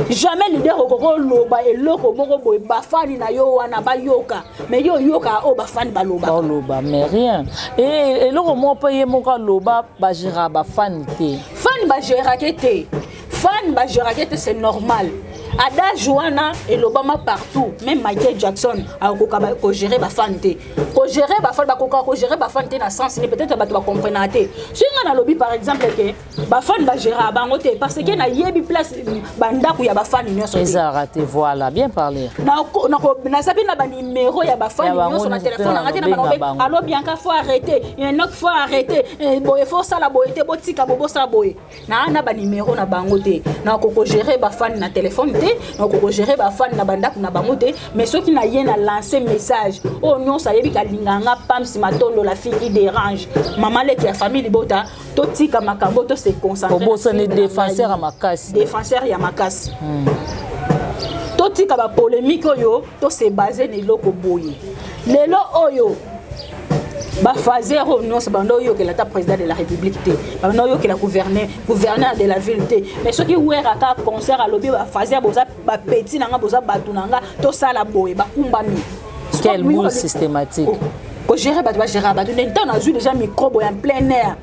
jamais leader okoki oloba eloko moko boye, bafani na yo wana bayoka, mais yo oyoka oyo bafani balobaka. Baoloba, mais rien. E eloko moko mpe ye moko aloba, bagéra bafani te. Fani bagérake te, fan bagérake te, c'est normal. Adage wana elobama partout, même Michael Jackson akokoka kogérer bafan te. Kogérer bafans, bakokaka kogérer bafans te na sens ni peut-être bato bacomprenaka te. Soki nga nalobi par exemple ke bafans bagéraka bango te, parce que nayebi place bandako ya bafans nyonso te. Ezalaka te, voilà, bien parlé. Naza mpe na banimero ya bafans Ya bango nyonso na nyonso telefone mpe nanga te na na bango. bango. Allo Bianca, faut arrêter, Enoch, faut arrêter. Boye faut osala boye te, botika bo bosala boye. Naa na banimero na bango te, nakokogérer bafans na telefone te, nakokogérer bafans na bandako na bango te. Mais soki naye na lance message oyo nyonso ayebi kalinga nga, Pams Matondo, la fille qui dérange, mama leki ya famille libota, totika makambo, to se concentrer. Obosani défenseur ya makasi. Défenseur ya makasi. Totika bapolémique oyo, tose base na eloko boye. Lelo oyo bafaser oyo nyonso banda oyokela ata président de la République te, banda oyokela gouverneur de la ville te. Mais soki weraka concert, alobi bafaser boza bapeti na nga, boza bato na nga, tosala boye, bakumbami. Quel boule systématique. Oh, kogérer bato, bagérer bato nde ntango nazwi déjà micro boye en plein air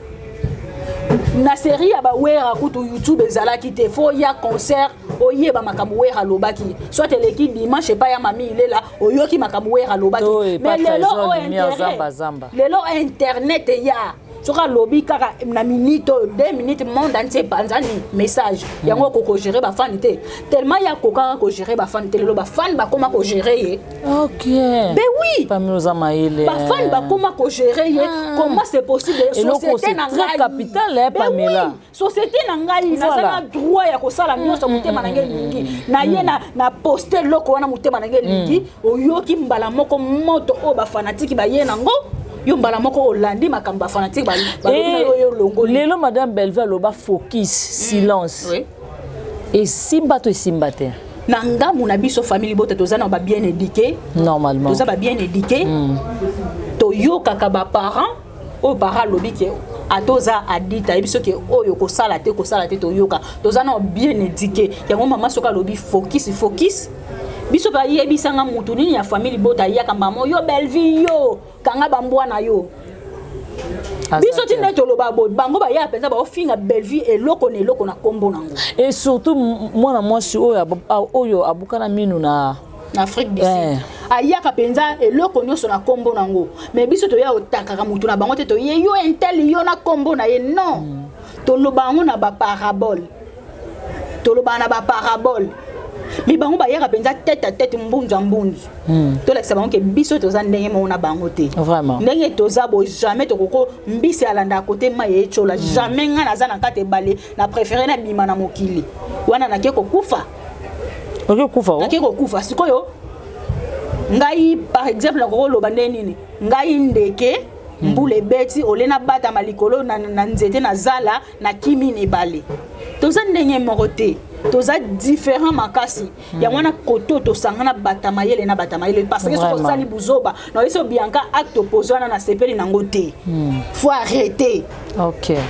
na série ya bawera. Kutu YouTube ezalaki te. Faut ya concert, oyeba makambo wera alobaki, soit eleki dimanche epai ya mami Ilela, oyoki makambo wera alobaki. To epa Mais lelo Trésor oyo Lumière, Zamba, Zamba. Lelo internet ya soki alobi kaka na minute oyo, 2 minutes, monde entier epanzani message yango. Okokogérer bafans te, tellement ya kokaka kogérer bafans te, lelo bafans bakoma kogérer ye. Ben oui. Pamela, oza mayele. Bafans bakoma kogérer ye. Comment c'est possible? Eloko, Société c'est na très ngai. capital, eh, Ben Pamela. oui, société na ngai, naza na droit ya kosala nyonso motema na ngai elingi. Na ye na poste eloko wana motema na ngai elingi, oyoki mbala moko moto oyo bafanatiques baye nango, yo mbala moko olandi makambo bafanatiques balobi na yo, yo olongoli. Lelo madame Belve aloba focus, silence. Esimba to esimba te? Na ngambu na biso famille libota, toza na babien éduqué. Normalement. Toza babien éduqué, toyokaka baparent. Oyo parent alobi ke ata oza adulte, ayebi soki oyo kosala te, kosala te, toyoka. Toza na bien éduqué. Yango mama soki alobi focus, focus, biso mpe ayebisanga mutu nini ya famille libota ayaka mama yo Belvi, yo kanga bambwa na yo. Aza Biso ti te. nde toloba boye, bango baya mpenza baofinga Belvi eloko na eloko na nkombo nango. Et surtout mwana mwasi oyo oyo abukana minu na Na Afrique du Sud. Ayaka mpenza eloko nyonso na nkombo nango. Mais biso toya otakaka motu na bango te, toye yo un tel, yo na nkombo na ye, non. Toloba yango na baparabole, tolobaka na baparabole, mais bango bayaka mpenza tête à tête, mbunzu ya mbunzu. Tolakisa bango ke biso toza ndenge moko na bango te. Ndenge toza bo, jamais tokoko mbisi alandaka kote mai etyola. Jamais ngai naza na kati ebale, na préféré nabima na mokili wana, nake kokufa. Oki kufa o? Nake kokufa. Sikoyo ngai par exemple nakokoloba nde nini? Ngai ndeke, mbula ebeti, ole nabatama likolo na nzete, nazala nakimi na ebale. Toza ndenge moko te, toza différent makasi. Yango wana koto tosangana bata mayele na bata mayele, parce que soki osali buzoba na oyebi so Bianca, acte opposé wana nasepeli nango te, faut arrêter.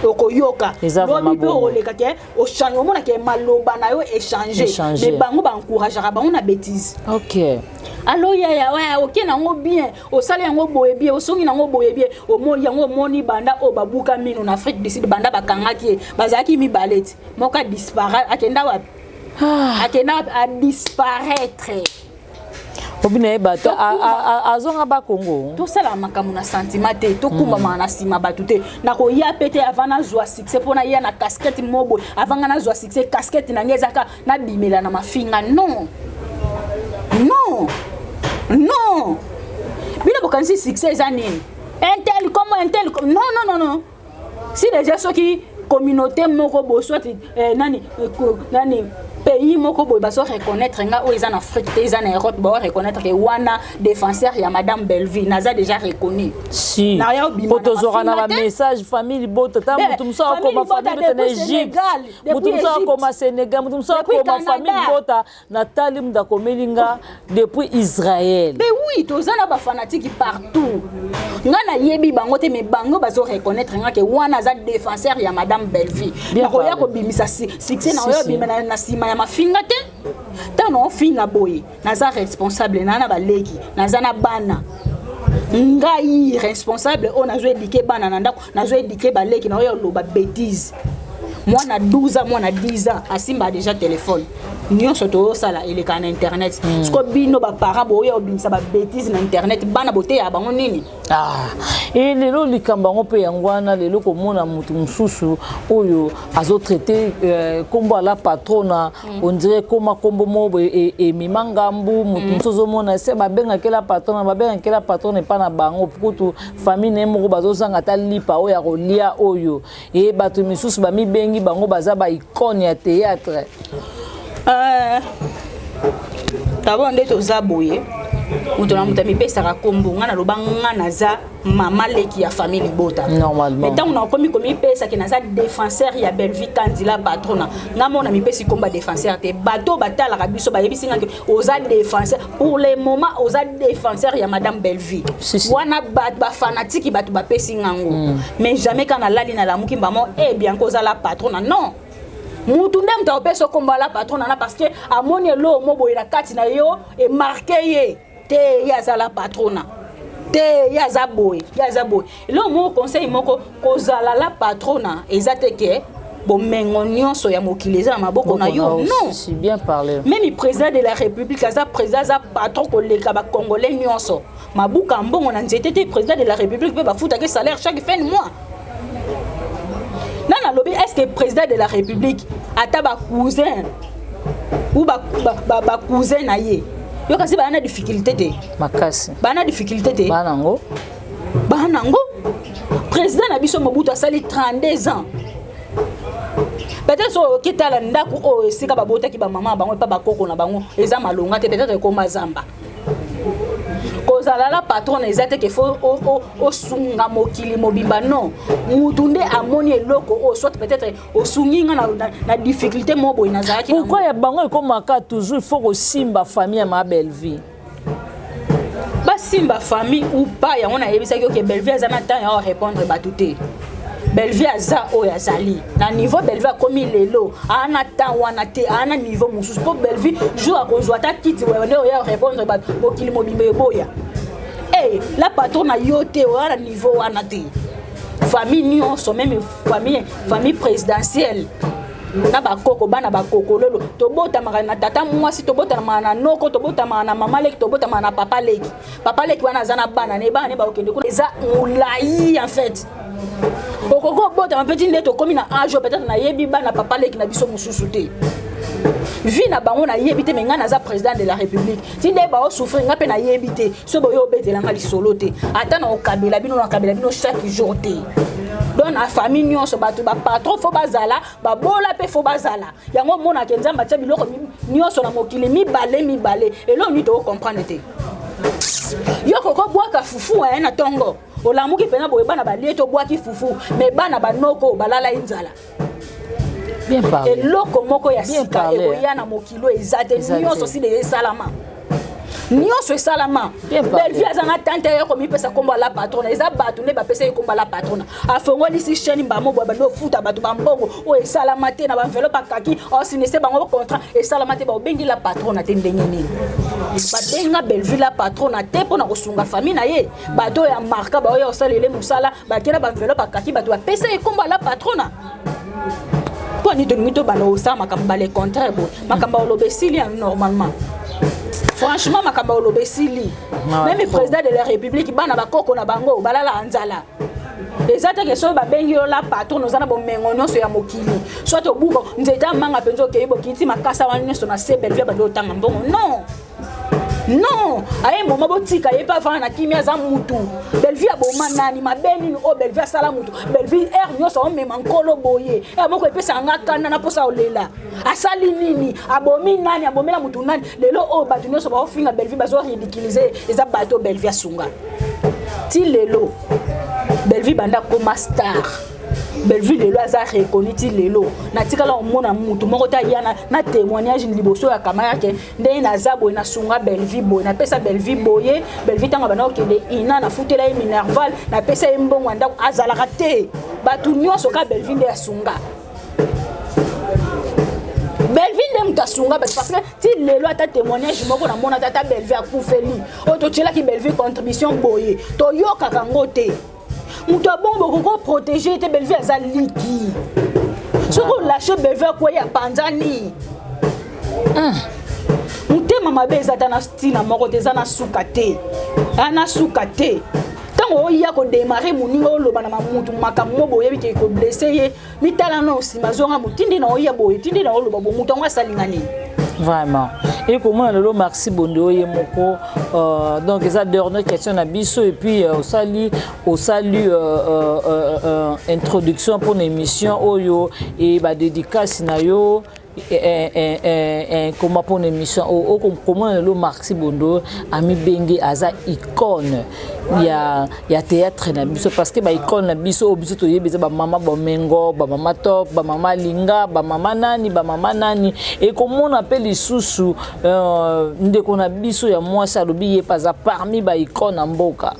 Okoyoka. Eza lobi vraiment mpe bongo. Okoleka ke ochange, omona ke maloba na yo échange. Échange. Mais bango baencourageaka bango na bêtise. Alo yaya, waya oke nango bien, osali yango boye bien, osongi nango boye bien, omoni yango, omoni banda oyo babuka mino na Afrique du Sud, banda bakangaki ye, bazalaki mibale ti moko adisparaître, akenda wapi? Akenda wapi? Adisparaître. Obi na ye bato azonga bakongo. Tosala makambo na sentiment te, tokumbamaka na nsima bato te. Nakoya pe te avant nazwa succès mpo naya na casquette mo boye. Avant nga nazwa succès, casquette na ngai ezaka nabimela na mafinga? Non, non, non. Bino bokanisi succès eza nini? Un tel comme un tel comme, non, non, non, non. Si déjà soki communauté moko boye, soit nani, nani, pays moko boye bazo reconnaître nga, oyo eza na Afrique te, eza na Europe, bao reconnaître ke wana défenseur ya madame Bellevue, naza déjà reconnu. Si. Na yo bima po na tozwaka na mafinga te. Bamessage famille libota ta motu mosusu famille akoma libota famille libota na depuis Égypte, Sénégal, motu depuis mosusu Égypte. akoma Sénégal, motu mosusu Depuis akoma Canada. famille libota natali, moto akomeli nga depuis Israël. Ben oui, toza na bafanatiques partout. Nga nayebi bango te, mais bango bazo reconnaître nga ke wana aza défenseur ya madame Bellevue. Bien Nakoya parlé. kobimisa succès na Si, oyo si. obima na nsima ya mafinga te. Ntango naofinga boye, naza responsable, naa na baleki, naza na bana. Ngai responsable oyo nazo éduquer bana na ndako, nazo éduquer baleki, na oyo oloba bêtise, mwana 12 ans, mwana 10 ans asimba déjà téléphone. Nyonso tozosala elekaka na internet. Siko bino baparent boya obimisa babêtises na internet, bana boteya bango nini? Ah, e lelo likambo yango mpe yango wana. Lelo komona motu mosusu oyo azotraiter nkombo ala patrona, on dirait koma nkombo moko boye emema ngambu. Motu mosusu ozomona se babengakela patrona, babengakela patrona epa na bango kutu famille na ye moko bazozanga ata lipa oyo ya kolia. Oyo e bato misusu bamibengi bango baza baicône ya théâtre. D'abord, nde toza boye, moto na moto amipesaka nkombo. Nga naloba nga naza mama leki ya famille libota. Normalement. Mais ntango nakomi komipesaki naza défenseur ya Bellevue Kandila patrona, nga mona mipesi nkombo ya défenseur te. Bato batalaka biso bayebisi nga ke oza défenseur pour le moment, oza défenseur ya madame Bellevue. Si, si. Wana bato bafanatiki, bato bapesi ngango, mais jamais ka nalali nalamuki mbamo e Bianca ozala patrona. Non, mutu nde moto akopesa okombo ala patron nana parce que amoni eloko mo boye na kati na yo emarquer ye te, ye azala patrona te, ye aza boye, ye aza boye. Eloko moko, conseil moko, kozala la patrona eza te ke bomengo nyonso ya mokili eza na maboko na yo, non. Si, bien parlé. Même président de la République aza président, aza patron koleka bacongolais nyonso. Mabuka mbongo na nzete te. Président de la République mpe bafutaki salaire chaque fin de mois. Nana alobi, est ce que président de la République ata bacousin ou bacousin na ye, yo kasi baa na difficulté te? Makasi. Baa na difficulté te. Bana yango. Baa nango. Président na biso Mobutu asali 32 ans. Peut-être soki okitala ndako oyo esika babotaki bamama bango epa bakoko na bango, eza malonga te, peut-être ekoma zamba. Kozala la patron eza te ke faut osunga mokili mobimba, non. Mutu nde amoni eloko oyo, soit peut-être osungi nga na difficulté moko boye nazalaki. Pourquoi ya bango ekomaka toujours il faut kosimba famille ya ma Bellevue? Basimba famille ou pas, yango nayebisaki oke Bellevue aza na temps ya répondre bato te. Bellevue aza oyo azali na niveau. Bellevue akomi lelo, aa na temps wana te, aa na niveau mosusu. Mpo Bellevue jour akozwa ata kiti nde oya répondre bato, mokili mobimba eboya. E la patron na yo te, oya na niveau wana te. Famille nyonso, même famille présidentielle na bakoko, bana bakoko lelo, tobotamaka na tata mwasi, tobotamaka na noko, tobotamaka na mama leki, tobotamaka na papa leki. Papa leki wana aza na bana ne, bana ne bakokende kuna. Eza molai en fait. Okoki obotama mpe ti nde tokómi na âge oyo, peut-être nayebi bana papa leki na biso mosusu te, vie na bango nayebi te. Mais ngai naza président de la République, ti nde baosouffrir, ngai mpe nayebi te. So boyo obetelanga lisolo te, ata na okabela bino, nakabela bino chaque jour te. Donc na famille nyonso, bato bapatron faut bazala, babola mpe faut bazala. Yango omonaka Nzambe atia biloko nyonso na mokili mibale mibale. Eloko nini tokocomprendre te? Yo kokobwaka fufu na ntongo, olamuki mpena boye, bana balie, tobwaki fufu, mais bana banoko balala ye nzala. Bien parlé. Eloko moko ya sika ekoya na mokili oyo eza te. Nyonso sila esalama, nyonso esalama. Bellevue aza na tante ye komipesa nkombo ala patrona. Eza bato nde bapesa ye nkombo ala patrona. Afongolisi chaîne mbamo boye, bandi ofuta bato bambongo oyo esalama te na baenveloppe akaki, osinese bango contrat esalama te. Baobengi la patrona te. Ndenge nini babenga Bellevue la patrona te? Mpo na kosunga famille na ye, bato oyo ya marka baoya kosalele mosala, bakenda baenveloppe akaki, bato bapesa ye nkombo ala patrona. Mpo ani tolingi tobanda kosala makambo bale contraire boye? Makambo ya oloba esili. Normalement, franchement, makambo ya oloba esili. Même président de la République, bana bakoko na bango balalaka nzala. Eza te ke soki babengi yo la patron, oza na bomengo nyonso ya mokili, soit obuka nzete ya manga mpenza, okei bokiti makasa wana nyonso na se, Bellevue bandi otanga mbongo. Non, non, aye moma botika ye mpe avanda na kimia. Aza mutu. Bellevue aboma nani? Mabe nini oyo Bellevue asala mutu? Bellevue aire nyonso aomema nkolo boye, e moko epesaka nga kanda na mposa olela. Asali nini? Abomi nani? Abomela mutu nani? Lelo oyo bato nyonso baofinga Bellevue, bazoridiculiser, eza bato Bellevue asunga. Ti lelo Bellevue banda koma star, Bellevue lelo aza reconnu. Ti lelo natikala omona mutu moko te aya na témoignage liboso ya kama yake ndenge naza boye, nasunga Bellevue boye, napesa Bellevue boye. Bellevue ntango banda kokende ina, nafutela ye minerval, napesa ye mbongo ya ndako. Azalaka te. Bato nyonso ka Bellevue nde asunga. Bellevue nde moto asunga bato, parce que ti lelo ata témoignage moko namona te, ata Bellevue akufeli oyo totielaki Bellevue contribution boye, toyokaka yango te. Moto abongo bokoki koprotéger te. Bellevue aza liki, soki olâcher Bellevue akwei, apanzani. Motema mabe eza ata na ntina moko te, eza na suka te, na suka te. Ntango oya kodémarrer moninga, oloba na mamutu makambo mo boyebi ke koblesser ye, mitala na nsima, zonga motindi na oya boye, tindi na oloba bo moto yango asalinga nini? Vraiment, ekomona lelo Maxi Bonde oye moko. Donc eza dernière question na biso et puis osali introduction mpona émission oyo e badédicace na yo koma mpona émission oyo. Okomona lelo Maxi Bondo amibenge aza icône ya théâtre na biso, parce que baicône na biso oyo biso toyebi eza bamama Bomengo, bamama Top, bamama Linga, bamama nani, bamama nani. Ekomona mpe lisusu ndeko na biso ya mwasi alobi ye mpe aza parmi baicône na mboka.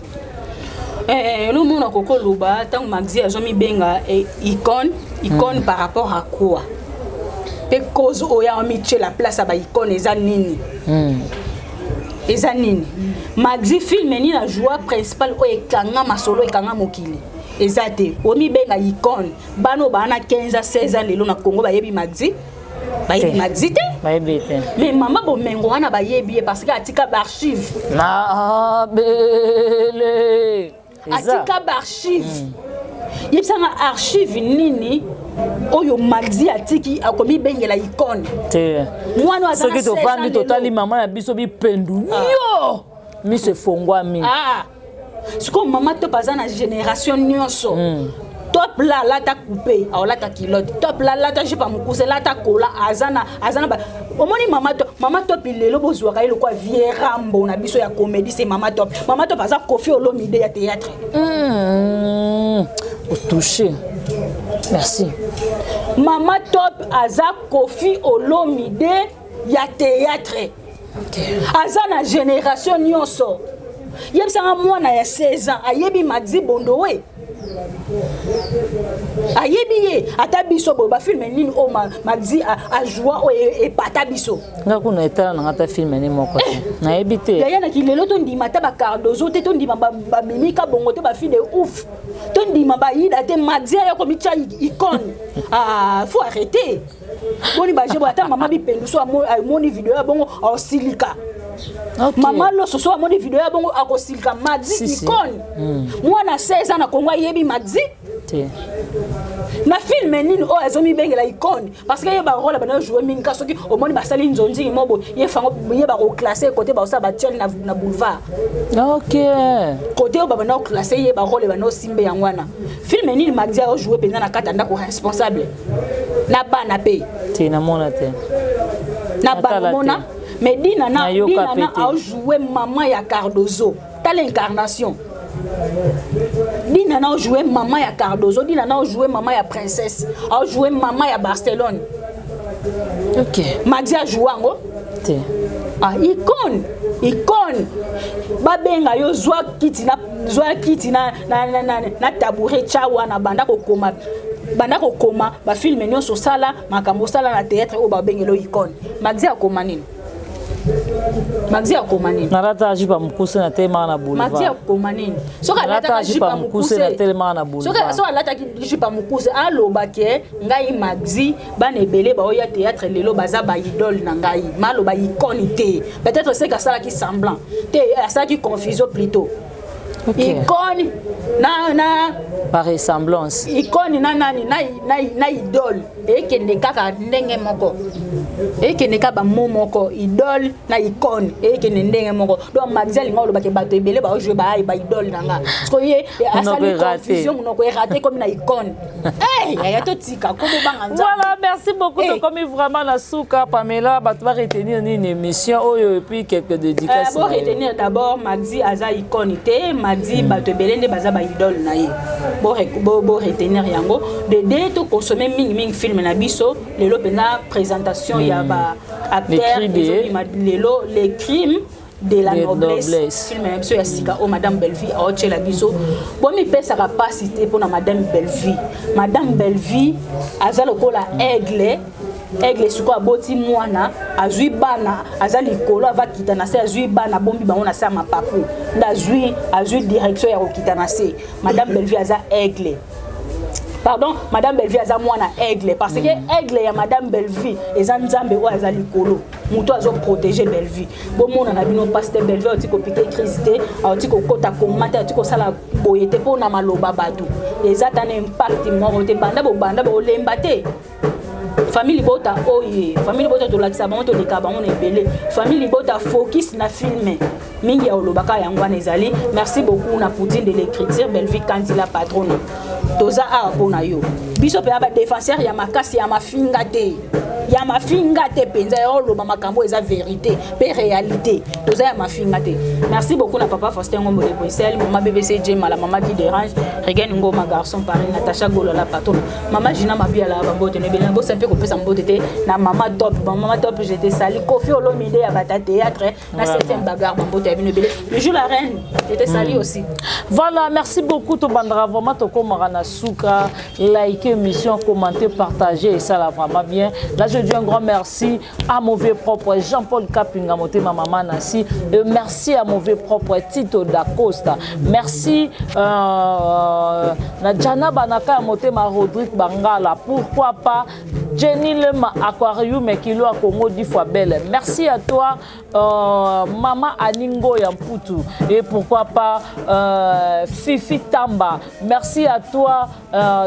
Elomona kokoloba ntango Maxi azomibenga icône, icône par rapport à quoi? Mpe cause oyo amitiela place ya baicône eza nini? Eza nini? Maxi, film nini na joueur principal oyo ekanga masolo, ekanga mokili? Eza te. Omibenga icône, bana oyo baa na 15 a 16 ans lelo na Congo bayebi Maxi? Bayebi Maxi te. Bayebi te. Mais mama Bomengo wana bayebi ye parce que atika baarchive. Mabele. Atika baarchive. Yebisanga archive nini oyo Maxi atiki akomibengela icône? Te. Mwana aza na soki 16 ans tovandi lelo. Totali mama na biso Bipendu, yo miso efongwami. Ah. Sikoyo mama Top aza na génération nyonso. Top la alata coupe, aolata culotte, top la alata jupe ya mokuse, alata kola, aza na omoni mama Top, mama Top lelo bozwaka ye lokwa vie Rambo na biso ya comédie. C'est mama Top. Mama Top aza Kofi Olomide ya théâtre. Otouché, merci. Mama Top aza Kofi Olomide ya théâtre. Aza na génération nyonso. Yebisanga mwana ya 16 ans ayebi Maxi Bondowe, ayebi ye? Ata biso boye, bafilm nini oyo Maxi ajoua oyo epata biso? Nga kuna etala nanga ata film ni moko te, nayebi te. Yaya, naki lelo tondima ata bacardozo te, tondima bamimika bongo te, bafille de ouf tondima, bayida te. Maxi aya komitya icône. Ah, faut arrêter. Boni baje boye, ata mama Bipendu so amoni video ya bongo, aosilika. Mama Loso so amoni video ya bongo, akosilika. Maxi Si, si. icône, mwana 16 ans na Kongo ayebi Maxi te? Na film nini oyo azomibengela icône? Parce que ye barôle bana joue mingi ka soki omoni basali nzonzingi mo boye, ye fango ye bakoclasser côté baosala batiali na boulevard. Côté oyo babanda koclasser ye, barôle bana osimbe yango wana. Film nini Maxi aojoue mpenza na kati ya ndako responsable na bana mpe? Te, namona te. Na Natala bana omona te. Mais Dinana, Nayoka Dinana pe te. aojoue mama ya Cardozo. Tala incarnation. Dinana aojoue mama ya Cardozo, Dinana aojoue mama ya Princesse, aojoue mama ya Barcelone. Maxi ajoue yango? Te. Ah, icône, icône babenga yo, zwa kiti na zwa kiti na tabouret, tya wana, banda kokoma, banda kokoma bafilm nyonso, osala makambo osala na théâtre oyo babengela icône. Maxi akoma nini? Maxi akoma nini? Nalata jupe ya mokuse, na telemaka na Maxi boulevard. Akoma nini soki Alataka alataka jupe jupe ya ya mokuse, mokuse? natelemaka na boulevard. Soki alataki jupe ya mokuse, aloba ke ngai Maxi, bana ebele baoya théâtre lelo baza baidole na ngai. Maloba icône te, peut-être seke asalaki semblant te, asalaki confusion plutôt. Icône na Par ressemblance. Icône na nani na idole ekende kaka ndenge moko, ekende kaka bamo moko. Idole na icône ekende ndenge moko. Donc Maxi alinga olobake bato ebele baojoue baai baidole na nga, parce ye asali confusion, monoko eraté komi na icône. Yaya, totika kobobanga. Voilà, merci beaucoup. Tokomi vraiment na suka. Pamela, bato baretenir nini émission oyo et puis quelques dédicaces? Bo retenir d'abord, Maxi aza icône te. Maxi, bato ebele nde baza baidole na ye. Bo retenir yango. De deux, tokonsome mingimingi film na biso lelo mpenza, présentation ya ba acteur ezobima lelo, Les Crimes de la Noblesse, film na biso ya sika oyo Madame Bellevie aotiela biso. Bomipesaka mpasi te mpona Madame Bellevie. Madame Bellevie aza lokola aigle. Aigle sikoyo aboti mwana, azwi bana, aza likolo, avakita na se, azwi bana, abombi bango na se ya mapapu, nde azwi direction ya kokita na se. Madame Bellevie aza aigle. Pardon, Madame Bellevue aza mwana aigle, parce que aigle ya Madame Bellevue eza Nzambe oyo aza likolo, moto azoprotéger Bellevue. Bomona na bino, pasteur Bellevue auti kopiquer crise te, auti kokota koma te, auti kosala boye te. Mpo na maloba bato eza ta na impact moko te. Banda bobanda bolemba te. Famille libota oye, famille libota, tolakisa bango, toleka bango na ebele. Famille libota, focus na film mingi ya olobaka yango wana ezali. Merci beaucoup na Poutine de l'écriture, Bellevue Kandila patrona. Toza awa mpo na yo. Biso mpenza badéfenseur ya makasi ya mafinga te, ya mafinga te mpenza, ya oloba makambo eza vérité mpe réalité. Toza ya mafinga te. Merci beaucoup na papa Faustin Ngombo de Bruxelles, mama BBC Jemala, mama qui dérange, Regen Ngoma, garçon Paris, Natacha Golola patrona, mama Gina Mabiala. Bambote no ebele, bosa mpe kopesa mbote te na mama Top. Mama Top, je te salue. Kofi Olomide ya bata théâtre na septième bagarre, bambote ya bino ebele. Le jour la reine, je te salue aussi. Voilà, merci beaucoup. Tobandaka vraiment, tokomaka na suka. Like émission, commenter, partager, et ça là vraiment bien. Là, je dis un grand merci à mauvais propre Jean-Paul Kapinga Motema, maman Nancy. Et merci à mauvais propre Tito Dacosta. Merci na Jana Banaka ya Motema, Rodrigue Bangala. Pourquoi pas Jenny Lema Aquarium Kilo à Congo 10 fois belle. Merci à toi Maman Aningo Yamputu et pourquoi pas Fifi Tamba. Merci à toi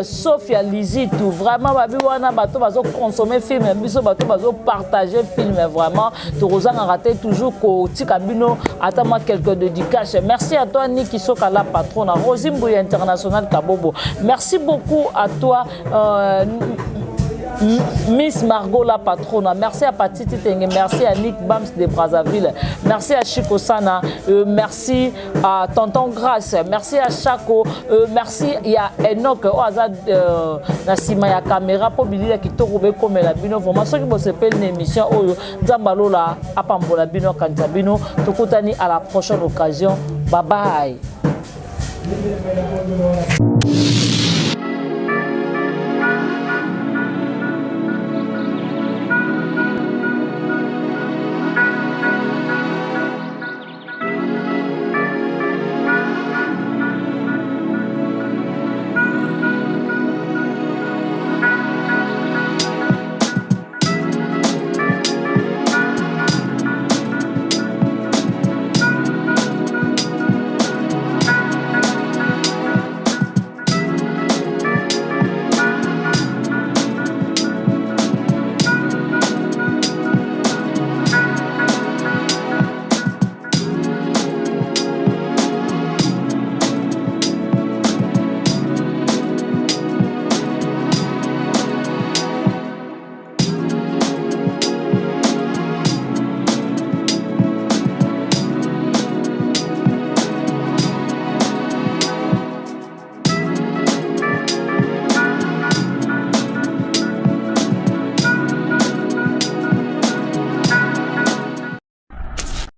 Sophia Lizitou. Vraiment babi wana, bato bazo consommer film biso, bato bazo partager film, vraiment tokozanga raté toujours kotika bino ata moi quelques dédicaces. Merci à toi Niki Sokala patrona, Rosie Mbuya International Kabobo. Merci beaucoup à toi Miss Margot la patrona. Merci à Patiti Tenge, merci à Nick Bams de Brazzaville, merci à Chico Sana, merci à Tonton Grace, merci à Chaco, merci à Enoch, oyo aza na nsima ya caméra mpo bilili ya kitoko bekomela bino. Vraiment, soki bosepeli na émission oyo, Nzambe alola apambola bino, akanisa bino. Tokutani à la prochaine occasion. Bye bye.